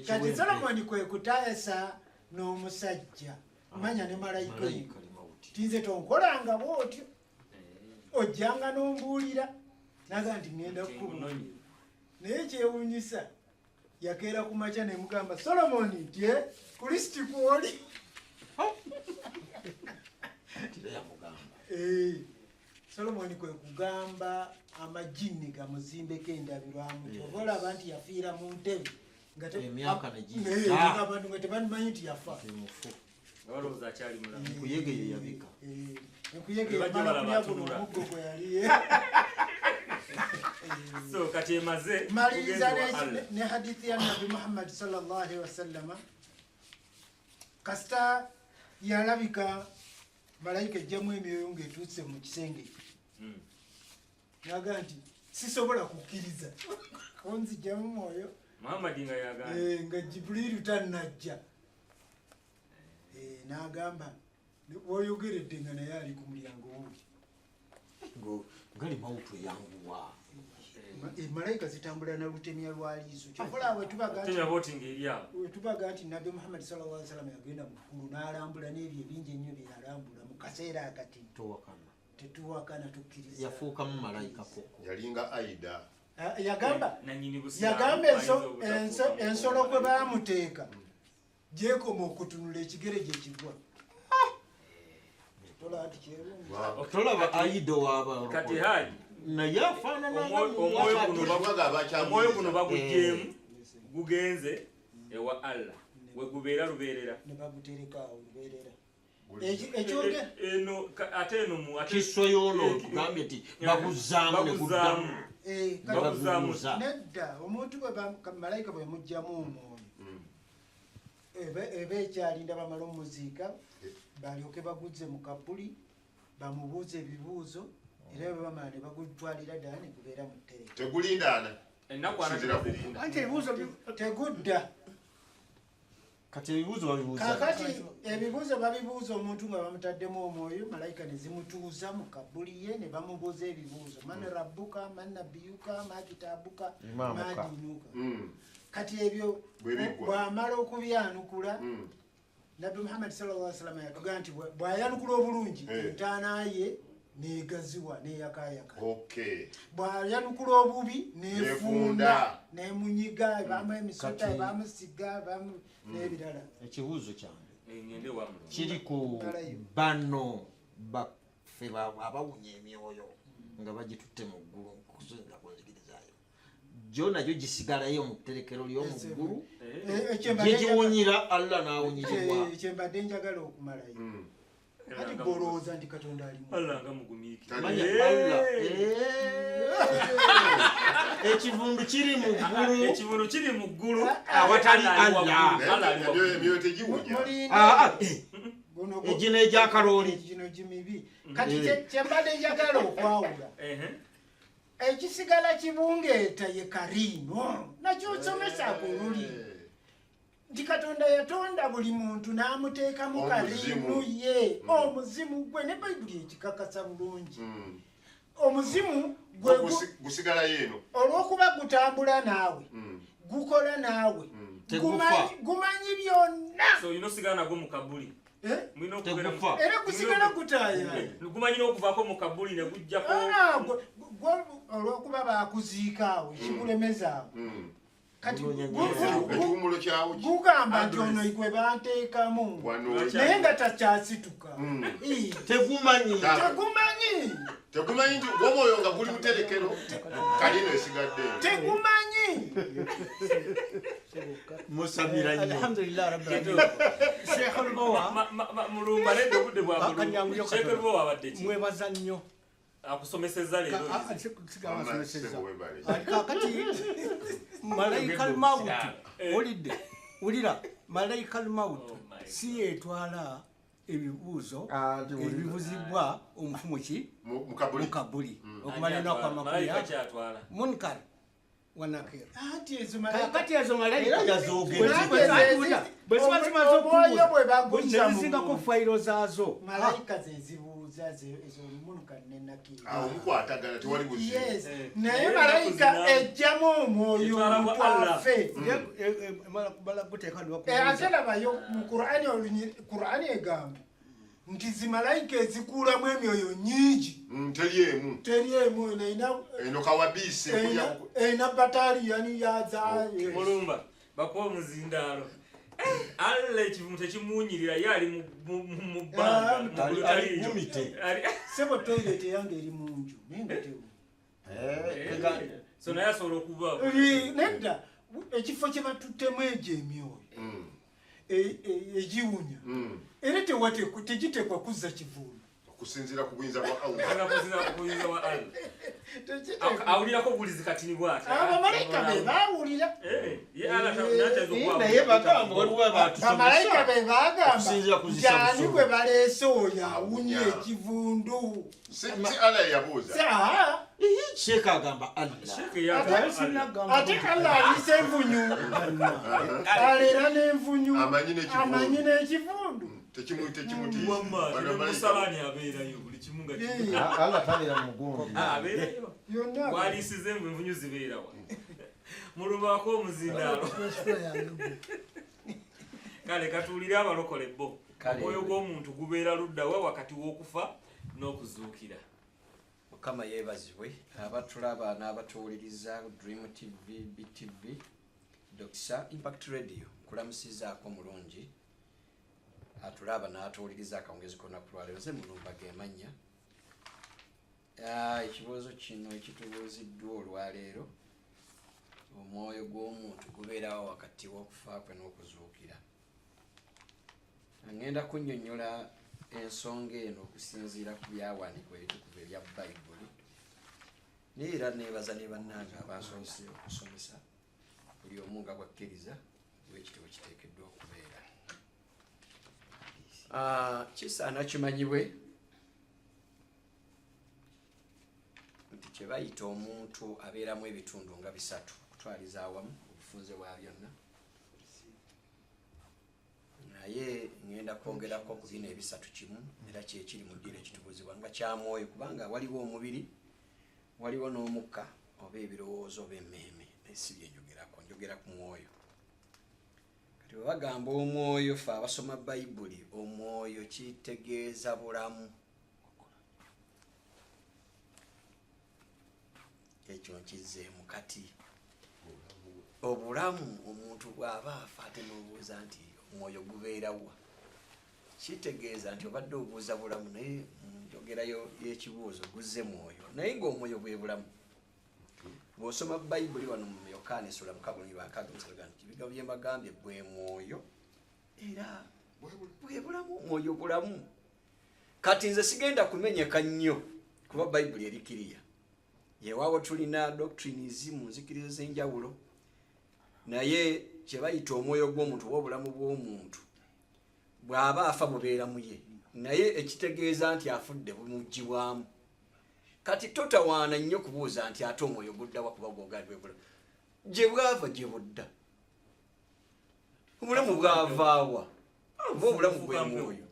Kati Solomoni kwe kutaasa n'omusajja manya ne malayika tinze tonkolanga bw'otyo, ojjanga n'ombuulira naga nti ŋŋenda kukubuulira. Naye kyewuunyisa yakeera ku makya ne mugamba Solomoni nti Kristo kw'oli. Solomoni kwe kugamba amajinni gamuzimbeko endabirwamu. Kyova olaba nti yafiira mu ntebe emyaka ne giyita abantu nga tebamanyi nti yafa. Nga balowooza akyali mulamu. Enkuyege ye yabika. Enkuyege yamala kulya guno omuggo gwe yali. So kati emaze maliriza ne hadithi ya Nabbi Muhammad sallallahu alaihi wasallama. Kasita yalabika malayika ejjamu emyoyo ng'etuuse mu kisenge. Naga nti sisobola kukkiriza onzijjamu mwoyo. Muhammad nga yagamba nga Jibrilu tannajja. N'agamba woyogeredde nga naye ali ku mulyango wuuli. Ngali mawutu yanguwa. Malayika zitambula na lutemya lwa liiso. Kyova olaba bwe tubaga nti Nabbi Muhammad sallallahu alaihi wasallam yagenda mu ggulu n'alambula n'ebyo ebingi ennyo bye yalambula mu kaseera akati. Towakana. Tetuwakana, tukkiriza. Yafuukamu malayika koko. Yalinga Aida. Yagamba ensolo kwe baamuteeka gyekoma okutunula ekigere gye kigwa. Tolaba Aida waaba. Kati haji naye afaanana omwoyo guno baguggyemu gugenze ewa Allah we gubeera lubeerera. Ne bagutereka awo lubeerera. Ate eno kiso y'ono tugambye nti baguzzaamu ne guddamu. Nedda omuntu bwe malayika bwe muggyamu omwoyo eba ekyalinda bamala omuziika balyoke baguzze mu kabuli bamubuuze ebibuuzo era bwe bamala ne bagutwalira ddala ne gubeera mu ttereke. Tegulindaana. Ennaku anti ebibuuzo tegudda. Kati ebibuuzo babibuuza. Kakati ebibuuzo babibuuza omuntu nga bamutaddemu omwoyo, malayika ne zimutuuza mu kabuli ye ne bamubuuza ebibuuzo. Man rabbuka, man nabiyuka, ma kitabuka, ma dinuka. Kati ebyo bw'amala okubyanukula, Nabbi Muhammad sallallahu alaihi wasallam yatugamba nti bw'ayanukula obulungi entaana ye n'egaziwa n'eyakaayaka. Bw'ayanukula obubi n'efunda n'emunyiga, ebaamu emisota, ebaamu siga, ebaamu n'ebirala. Ekibuuzo kyange kiri ku bano baffe abawunya emyoyo nga bagitutte mu ggulu okusinziira ku nzikirizaayo. Gyo nagyo gisigalayo mu tterekero ly'omu ggulu gye giwunyira Allah n'awunyizibwa. Kyembadde njagala okumalayo. Kati gw'olowooza nti Katonda ali mu Allah nga mugumiikiriza. Manya Allah. Ekivundu kiri mu ggulu. Ekivundu kiri mu ggulu awatali Allah. Emyoyo tegiwunya. Egino egy'akalooli. Gino gimibi. Kati kyembadde njagala okwawula. Ekisigala kibungeeta ye kariino nakyo nsomesa ku luli. Nti Katonda yatonda buli muntu n'amuteekamu kariinu ye omuzimu gwe ne Bayibuli ekikakasa bulungi. Omuzimu gwe gusigalayo eno olw'okuba gutambula naawe, gukola naawe, Gumanyi byonna. So you know sigala nagwo mu kabuli. Era gusigala gutaaya. Gumanyi n'okuvaako mu kabuli ne gujjako. Olw'okuba baakuziika awo ekikulemezaawo. Kati gugamba nti ono gwe banteekamu naye nga takyasituka. Tegumanyi. Tegumanyi. Tegumanyi nti omwoyo nga guli muterekero kali eno esigadde. Tegumanyi. Musabira nnyo. Alhamdulillah rabbil alamin. Sheikh Lubowa Mulumba nedda obudde bwa Mulumba. Sheikh Lubowa abadde ki? Mwebaza nnyo. Akusomesezza leero. Akusomesezza. Kakati malaika al-mautu olidde wulira malaika al-mautu si yetwala ebibuuzo ebibuzibwa omufumu ki mu kabuli okumala ennaku 20 munkar wa nakir. Kakati ezo malayika bwe ziba zimaze okubuuza nezisingako fayiro zaazo malayika ze zibuuza ezo munkar ne nakir. Awo mukwatagana tewali buzibu. Naye malayika ejjamu omwoyo mutwafe. Ate labayo mu Qur'ani egamba nti zimalayika ezikuulamu emyoyo nnyingi. Teri emu. Teri emu eno kawabiise erina bataliyani yazaayo. Mulumba bakuwa omuzindaalo. Alla ekivumu tekimuwunyirira ye ali mu bbanga. Ssebo toilet yange eri mu nju naye nga tewunya. So naye asobola okuba. Nedda ekifo kye batuttemu egyo emyoyo egiwunya era tegitekwa kuzza kivundu. Okusinziira ku buyinza bwa Allah. Okusinziira ku buyinza bwa Allah. Awulirako obuwulizi katini bw'ati. Abamalayika be baawulira. Naye bagamba waliwo abatusomesa. Bamalayika be baagamba nti ani gwe baleese oyo awunya ekivundu. Si Allah yabuuza. Sheikh agamba Allah. Ate Allah aliisa envunyu. Aleera n'envunyu. Amanyi n'ekivundu. Wamma musalani abeerayo buli kimu nga Allah tabeera mugundi. Abeerayo. Waliisiza envunyu zibeerawa. Mulumbaako omuzindaalo. Kale katuwulire abalokole bo. Omwoyo gw'omuntu gubeera ludda wa wakati w'okufa n'okuzuukira. Mukama yeebazibwe abatulaba n'abatuwuliriza Dream TV, BTV, Doxa Impact Radio nkulamusizaako mulungi atulaba n'atuwuliriza akawungezi konna ku lwaleero. Nze Mulumba ge mannya. Ekibuuzo kino ekitubuuziddwa olwaleero, omwoyo gw'omuntu gubeerawo wakati w'okufa kwe n'okuzuukira. Ngenda kunnyonnyola ensonga eno okusinziira ku byawandiikibwa ebitukuvu ebya Bayibuli. Naye era neebaza ne bannange abansoose okusomesa buli omu nga bw'akkiriza bwekityo kiteekeddwa okubeera. Kisaana kimanyibwe nti kye bayita omuntu abeeramu ebitundu nga bisatu okutwaliza awamu obufunze bwa byonna. Naye ngenda kwongerako ku bino ebisatu kimu era kyekiri mu ddiiro ekitubuuzibwa nga kya mwoyo, kubanga waliwo omubiri, waliwo n'omukka oba ebirowoozo oba emmeeme. Naye si bye njogerako, njogera ku mwoyo. Kati bwe bagamba omwoyo, ffe abasoma Bayibuli, omwoyo kitegeeza bulamu. Ekyo nkizzeemu kati. Obulamu omuntu bw'aba afa ate n'obuuza nti omwoyo gubeerawa, kitegeeza nti obadde obuuza bulamu, naye njogerayo y'ekibuuzo guzze mwoyo, naye ng'omwoyo bwe bulamu. Bw'osoma Bayibuli wano mu Yokaana essula 6:67 nti ebigambo bye mbagambye bwe mwoyo era bwe bulamu, omwoyo bulamu. Kati nze sigenda kumenyeka nnyo kuba Bayibuli eri kiriya. Yewaawo tulina doctrines mu nzikiriza ez'enjawulo, naye kye bayita omwoyo gw'omuntu oba obulamu bw'omuntu bw'aba afa bubeera mu ye, naye ekitegeeza nti afudde bumuggyibwamu. Kati totawaana nnyo kubuuza nti ate omwoyo guddawa kuba gwogali bwe bulamu. Gye bwava gye budda. Obulamu bwavaawa oba obulamu bwe mwoyo.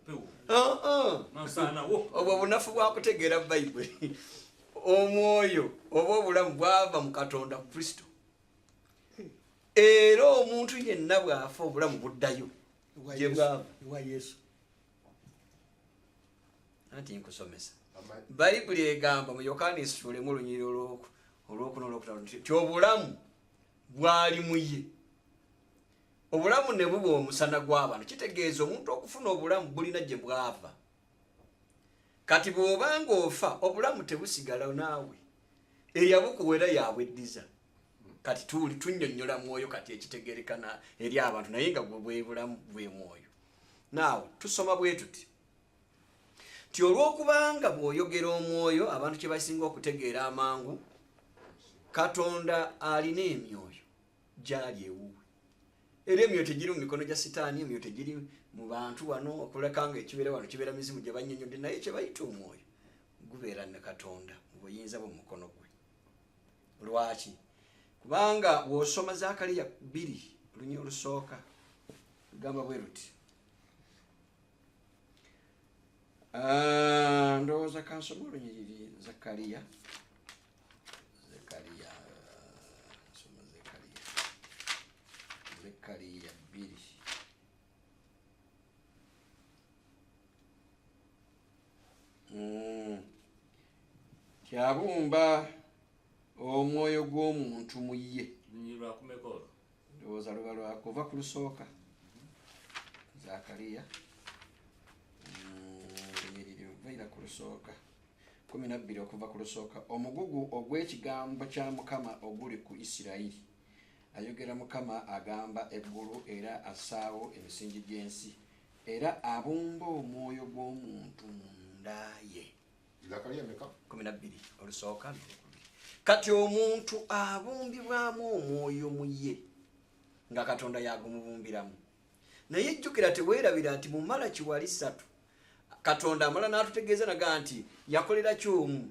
Obwo bunafu bwakutegeera Bayibuli. Omwoyo oba obulamu bwava mu Katonda Kristo. Era omuntu yenna bw'afa obulamu buddayo gye bwava. Ewa Yesu. Anti nkusomesa, Bayibuli egamba mu Yokaana essuulemu olunyiriri olwokuna olwokutaano nti obulamu bwali mu ye, obulamu ne buba omusana gw'abantu. Kitegeeza omuntu okufuna obulamu bulina gye bwava. Kati bw'obanga ofa obulamu tebusigala naawe, eyabukuwera yabweddiza. Kati tuli tunnyonnyola mwoyo kati ekitegerekana eri abantu, naye nga gwe bwe bulamu bwe mwoyo. Naawe tusoma bwe tuti nti olw'okubanga bw'oyogera omwoyo abantu kye basinga okutegeera amangu, Katonda alina emyoyo gyali ewuwe, era emyoyo tegiri mu mikono gya Sitaani, emyoyo tegiri mu bantu wano okuleka nga ekibeera wano kibeera mizimu gye bannyonnyodde, naye kye bayita omwoyo gubeera ne Katonda mu buyinza bwe mu mukono gwe. Lwaki? Kubanga bw'osoma Zakariya 2 olunyi olusooka lugamba bwe luti. Ndowooza kansoma olunyiriri Zakariya. Zakariya, nsoma Zakariya. Zakariya 2. Kyabumba omwoyo gw'omuntu mu ye. Ndowooza luba lwakuva ku lusooka. Zakariya. Lunyiriri luvaira ku lusooka. 12 okuva ku lusooka. Omugugu ogw'ekigambo kya Mukama oguli ku Isirayiri. Ayogera Mukama agamba eggulu era assaawo emisingi gy'ensi. Era abumba omwoyo gw'omuntu munda ye. Zakariya meka? 12 olusooka n'olwokubiri. Kati omuntu abumbibwamu omwoyo mu ye nga Katonda yagumubumbiramu. Naye jjukira teweerabira nti mu Malaki wali 3 Katonda amala n'atutegeeza naga nti yakolera ky'omu.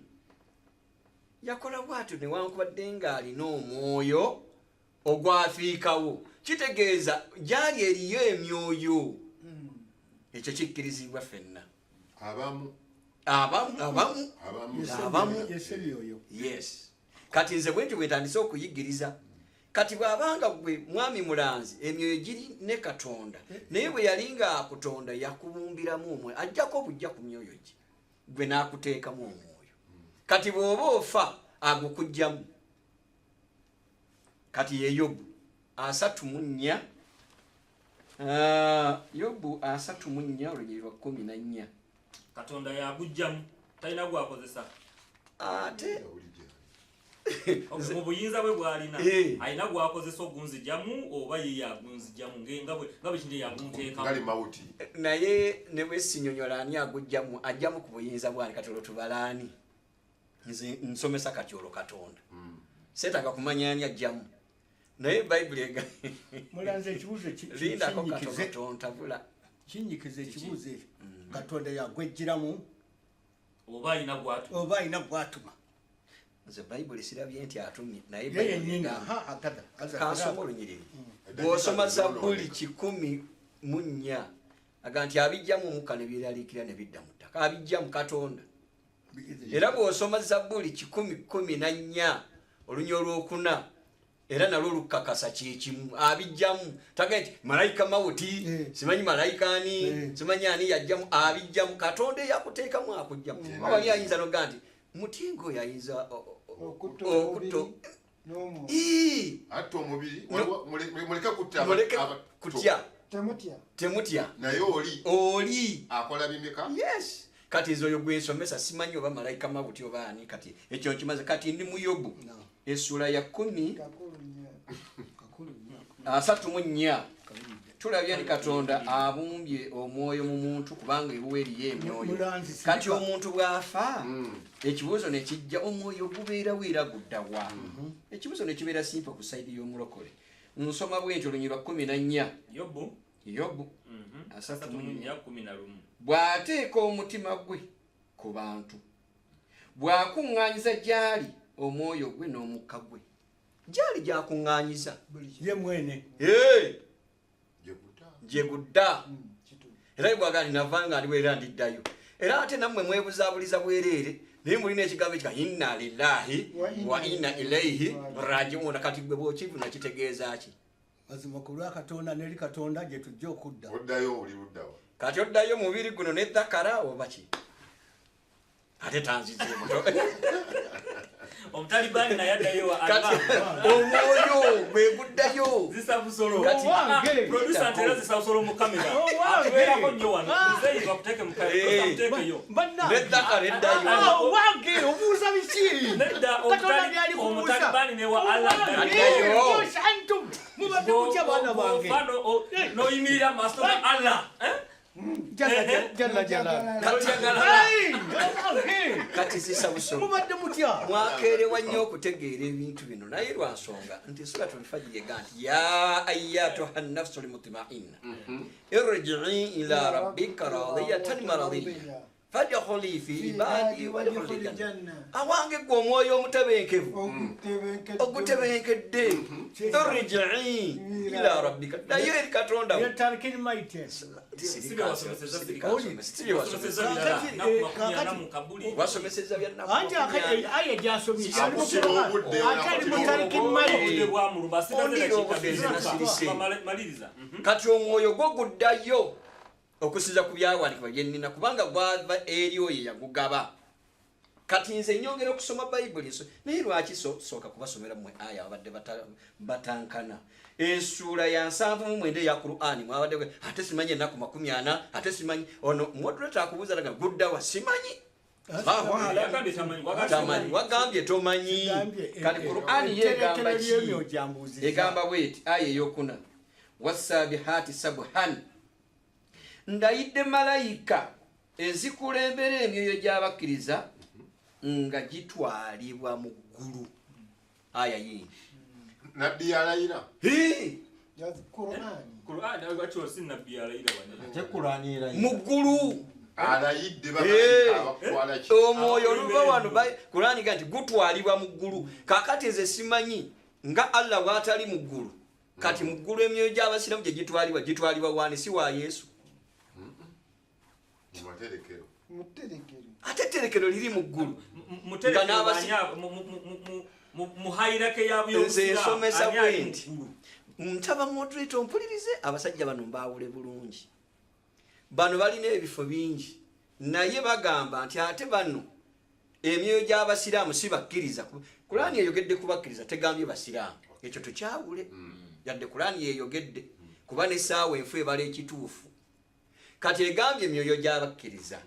Yakola bw'atyo newankubadde ng'alina omwoyo ogwafiikawo. Kitegeeza gyali eriyo emyoyo. Ekyo kikkirizibwa ffenna. Abamu. Abamu, abamu. Abamu. Abamu. Yes, emyoyo. Yes. Kati nze bwe ntyo bwe ntandise okuyigiriza. Kati bw'abanga gwe mwami Mulanzi emyoyo giri ne Katonda, naye bwe yali ng'akutonda yakubumbiramu omwoyo, ajjako obujja ku myoyo gye, gwe n'akuteekamu omwoyo. Kati bw'oba ofa agukuggyamu. Kati ye Yobu 34, Yobu 34 olunyiriri lwa 14. Katonda yaguggyamu, talina gwakozesa. Ate mu buyinza bwe bw'alina, alina gwakozesa ogunzigyamu oba ye yagunzigyamu, nga bwe kintu yagunteekamu. Ngali mawuti. Naye ne bwe sinyonyola ani aguggyamu, aggyamu ku buyinza bw'ani, kati olwo tubala ani? Nze nsomesa kati olwo Katonda. Seetaaga kumanya ani aggyamu. Naye Bayibuli Mulanzi ekibuuzo lindako katono tontabula. Kinyikize ekibuuzo ekyo. Katonda yagwejjiramu oba alina gw'atuma. Oba alina gw'atuma. Nze Bayibuli sirabye nti atumye, naye Ye Bayibuli yennyini, egamba. aha, agada, aza, Kansoma aza. olunyiriri. Bw'osoma Zabbuli 104, aga nti abiggyamu omukka ne byeraliikirira ne bidda mu ttaka. Abiggyamu Katonda. Era bw'osoma Zabbuli 114, oluny olwokuna, era nalwo lukkakasa kye kimu, abiggyamu. Tagaye nti malayika mawuti, simanyi malayika ani, simanyi ani yaggyamu, abiggyamu. Katonda eyakuteekamu akuggyamu. Oba wali ayinza n'ogamba nti muti ng'oyo ayinza Okutta okutta omubiri n'omwoyo. Ii! Atta omubiri, No. waliwo, muleke kutta Muleke kutya. Temutya. Temutya. Naye oli. Oli. Akola bimeka? Yes. Kati nze oyo gwe nsomesa simanyi oba malayika mawuti oba ani, kati ekyo nkimaze. Kati ndi mu Yobu. No. Essula ya 10. Kakulu nnyo. Kakulu nnyo. 34. Tulabye nti Katonda abumbye omwoyo mu muntu kubanga ewuwe eriyo emyoyo. Mulanzi sirika. Kati omuntu bw'afa, ekibuuzo ne kijja, omwoyo gubeerawo era gudda wa? Ekibuuzo ne kibeera simple ku sayidi y'omulokole. Nsoma bwentyo olunyiriri lwa 14. Yobu. Yobu. Asatu mu nnya. 34, 11. Bw'ateeka omutima gwe ku bantu, bw'akuŋŋaanyiza gy'ali omwoyo gwe n'omukka gwe. Gy'ali gy'akuŋŋaanyiza. Ye mwene. Hey! Gye gudda. Gye gudda. Era ye bw'agamba nti nava nga ndiwo era ndiddayo. Era ate nammwe mwebuzaabuliza bwereere, naye mulina ekigambo ekika inna lillahi wa inna ilaihi raji'un. Kati gwe bw'okivuna kitegeeza ki? Mazima ku lwa Katonda neri Katonda gye tujja okudda. Oddayo oli luddawa? Kati oddayo mubiri guno ne dhakara oba ki? Ate tanzizeemu. Omutalibani naye addayo wa Kati omwoyo gwe guddayo. Zisa busolo. Kati Owange. Producer ntera zisa busolo mu kamera. Owange. Atubeerako nnyo wano. Muzeeyi bakuteeke mu kamera. Eh. Bakuteekeyo. Bannange. Ne dhakara eddayo. Ah, owange obuuza biki? Nedda Katonda byali kubuuza. omutalibani ne wa Allah Owange, Addayo. yes, antum. Mubadde mutya baana bange? Noyimirira mu maaso ga Allah. Eh? Jalla jalla jalla. N'oyagala. Hey, owange. Kati zisa busolo. Mubadde mutya? Mwakeerewa nnyo okutegeera ebintu bino naye lwa nsonga nti suratul fajiri ega nti ya ayatuha nafsu lmutmainna irjii ila rabbika radiyatan maradiya fadkhuli fi ibadi wadkhuli janna. Awange gwe omwoyo omutebenkevu ogutebenkedde, irjii ila rabbika, ddayo eri Katonda wo. Yetarikini maite. Si bye wasomeseza sirika. Wasomeseza birala. Kakati, Nnaku 40 kakati. mu kabuli. Wasomeseza bya nnaku Anti 40. aya gyasomye. Akutira obudde, Atali akutira mutarikini Obudde maite. bwamulumba asigaze Ondira dakiika obudde bbiri nze nasirise. zokka. Maliriza. Kati omwoyo gwo guddayo okusinza ku byawandiikibwa bye nnina kubanga gwava eri oyo yagugaba. Kati nze nyongera okusoma Bayibuli naye lwaki sooka kubasomera mmwe aya abadde batankana. Essuula ya 79 eya Qur'ani mwabadde ate simanyi ennaku 40 ate simanyi ono moderator akubuuza laga guddawa simanyi. Allahu a'lam. Yagambye tamanyi. Wagambye Tamanyi. Wagambye tomanyi. Kati Qur'ani ye egamba ki? Egamba bweti aya eyokuna wasabihaati sabhan, ndayidde malayika ezikulembera emyoyo gy'abakkiriza nga gitwalibwa mu ggulu. Aya yini Nabbi yalayira. Hii! Qur'ani actually si nabbi yalayira wano. Ate Qur'ani erayira. Mu ggulu Alayidde bamalayika abakutwala ki? Omwoyo oluva wano Qur'ani ga nti gutwalibwa mu ggulu. Kaakati nze simanyi nga Allah bw'atali mu ggulu. Kati mu ggulu emyoyo gy'abasiraamu gye gitwalibwa, gitwalibwa wani? Si wa Yesu. Mu materekero. Ate etterekero liri mu ggulu. Muterekero Nga n'abasi- banya mu hierarchy ya Nze nsomesa ani ali bwe mu nti. ggulu? Ntaba moderator mpulirize abasajja bano mbaawule bulungi. Bano balina ebifo bingi naye bagamba nti ate bano emyoyo gy'abasiraamu si bakkiriza. Kulaani eyogedde ku bakkiriza, tegambye basiraamu. Ekyo tukyawule. Yadde Kulaani yeyogedde kuba n'essaawa enfu ebala ekituufu. Kati egambye emyoyo gy'abakkiriza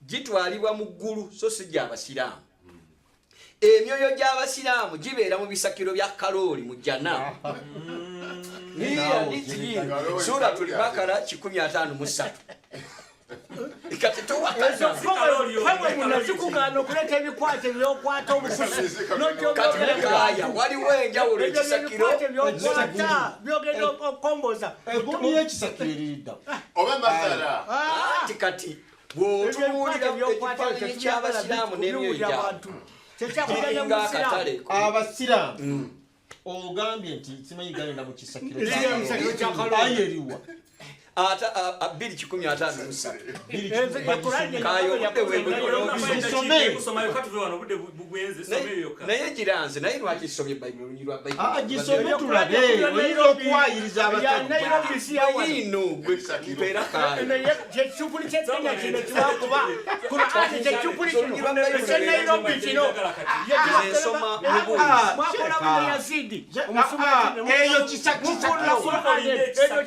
gitwalibwa mu ggulu so si gy'abasiraamu. Emyoyo gy'abasiraamu gibeera mu bisakiro bya kalooli mu jjana. Suratul Bakara 153. Kati towakana. Ffe munazikugaana okuleeta ebikwate ebyokwata obufuzi. Kati mukaaya waliwo enjawulo Ebyo ekisakiro. ebikwate byokwata byogenda okukomboza. Egundi y'ekisakiro eriridda. Oba masala. Anti kati bw'otunuulira ekifaananyi ky'abasiraamu n'emyoyo gyabwe kiringa akatale. Abasiraamu ogambye nti simanyi gagenda mu kisakiro Liri mu kisakiro kya Kalooli. Aye eriwa. Ata 253. Kayo obudde bwe Gisome. Kusomayo katuve wano obudde bugwenze some yokka. Naye giranze naye lwaki kisomye Bayibuli olunyi lwa Bayibuli? Ah, gisome tulabe. Oyinza okuwaayiriza abasajja. Yiino gwe mpeera kaayo. Kyekicupuli ky'Ekenya kino kiwakuba Qur'ani kyekicupuli kino ekya Nairobi kino. Nze nsoma lubuuzi. Mwakolamu ne Yazidi. Eyo kisakiro. Qur'ani ekyo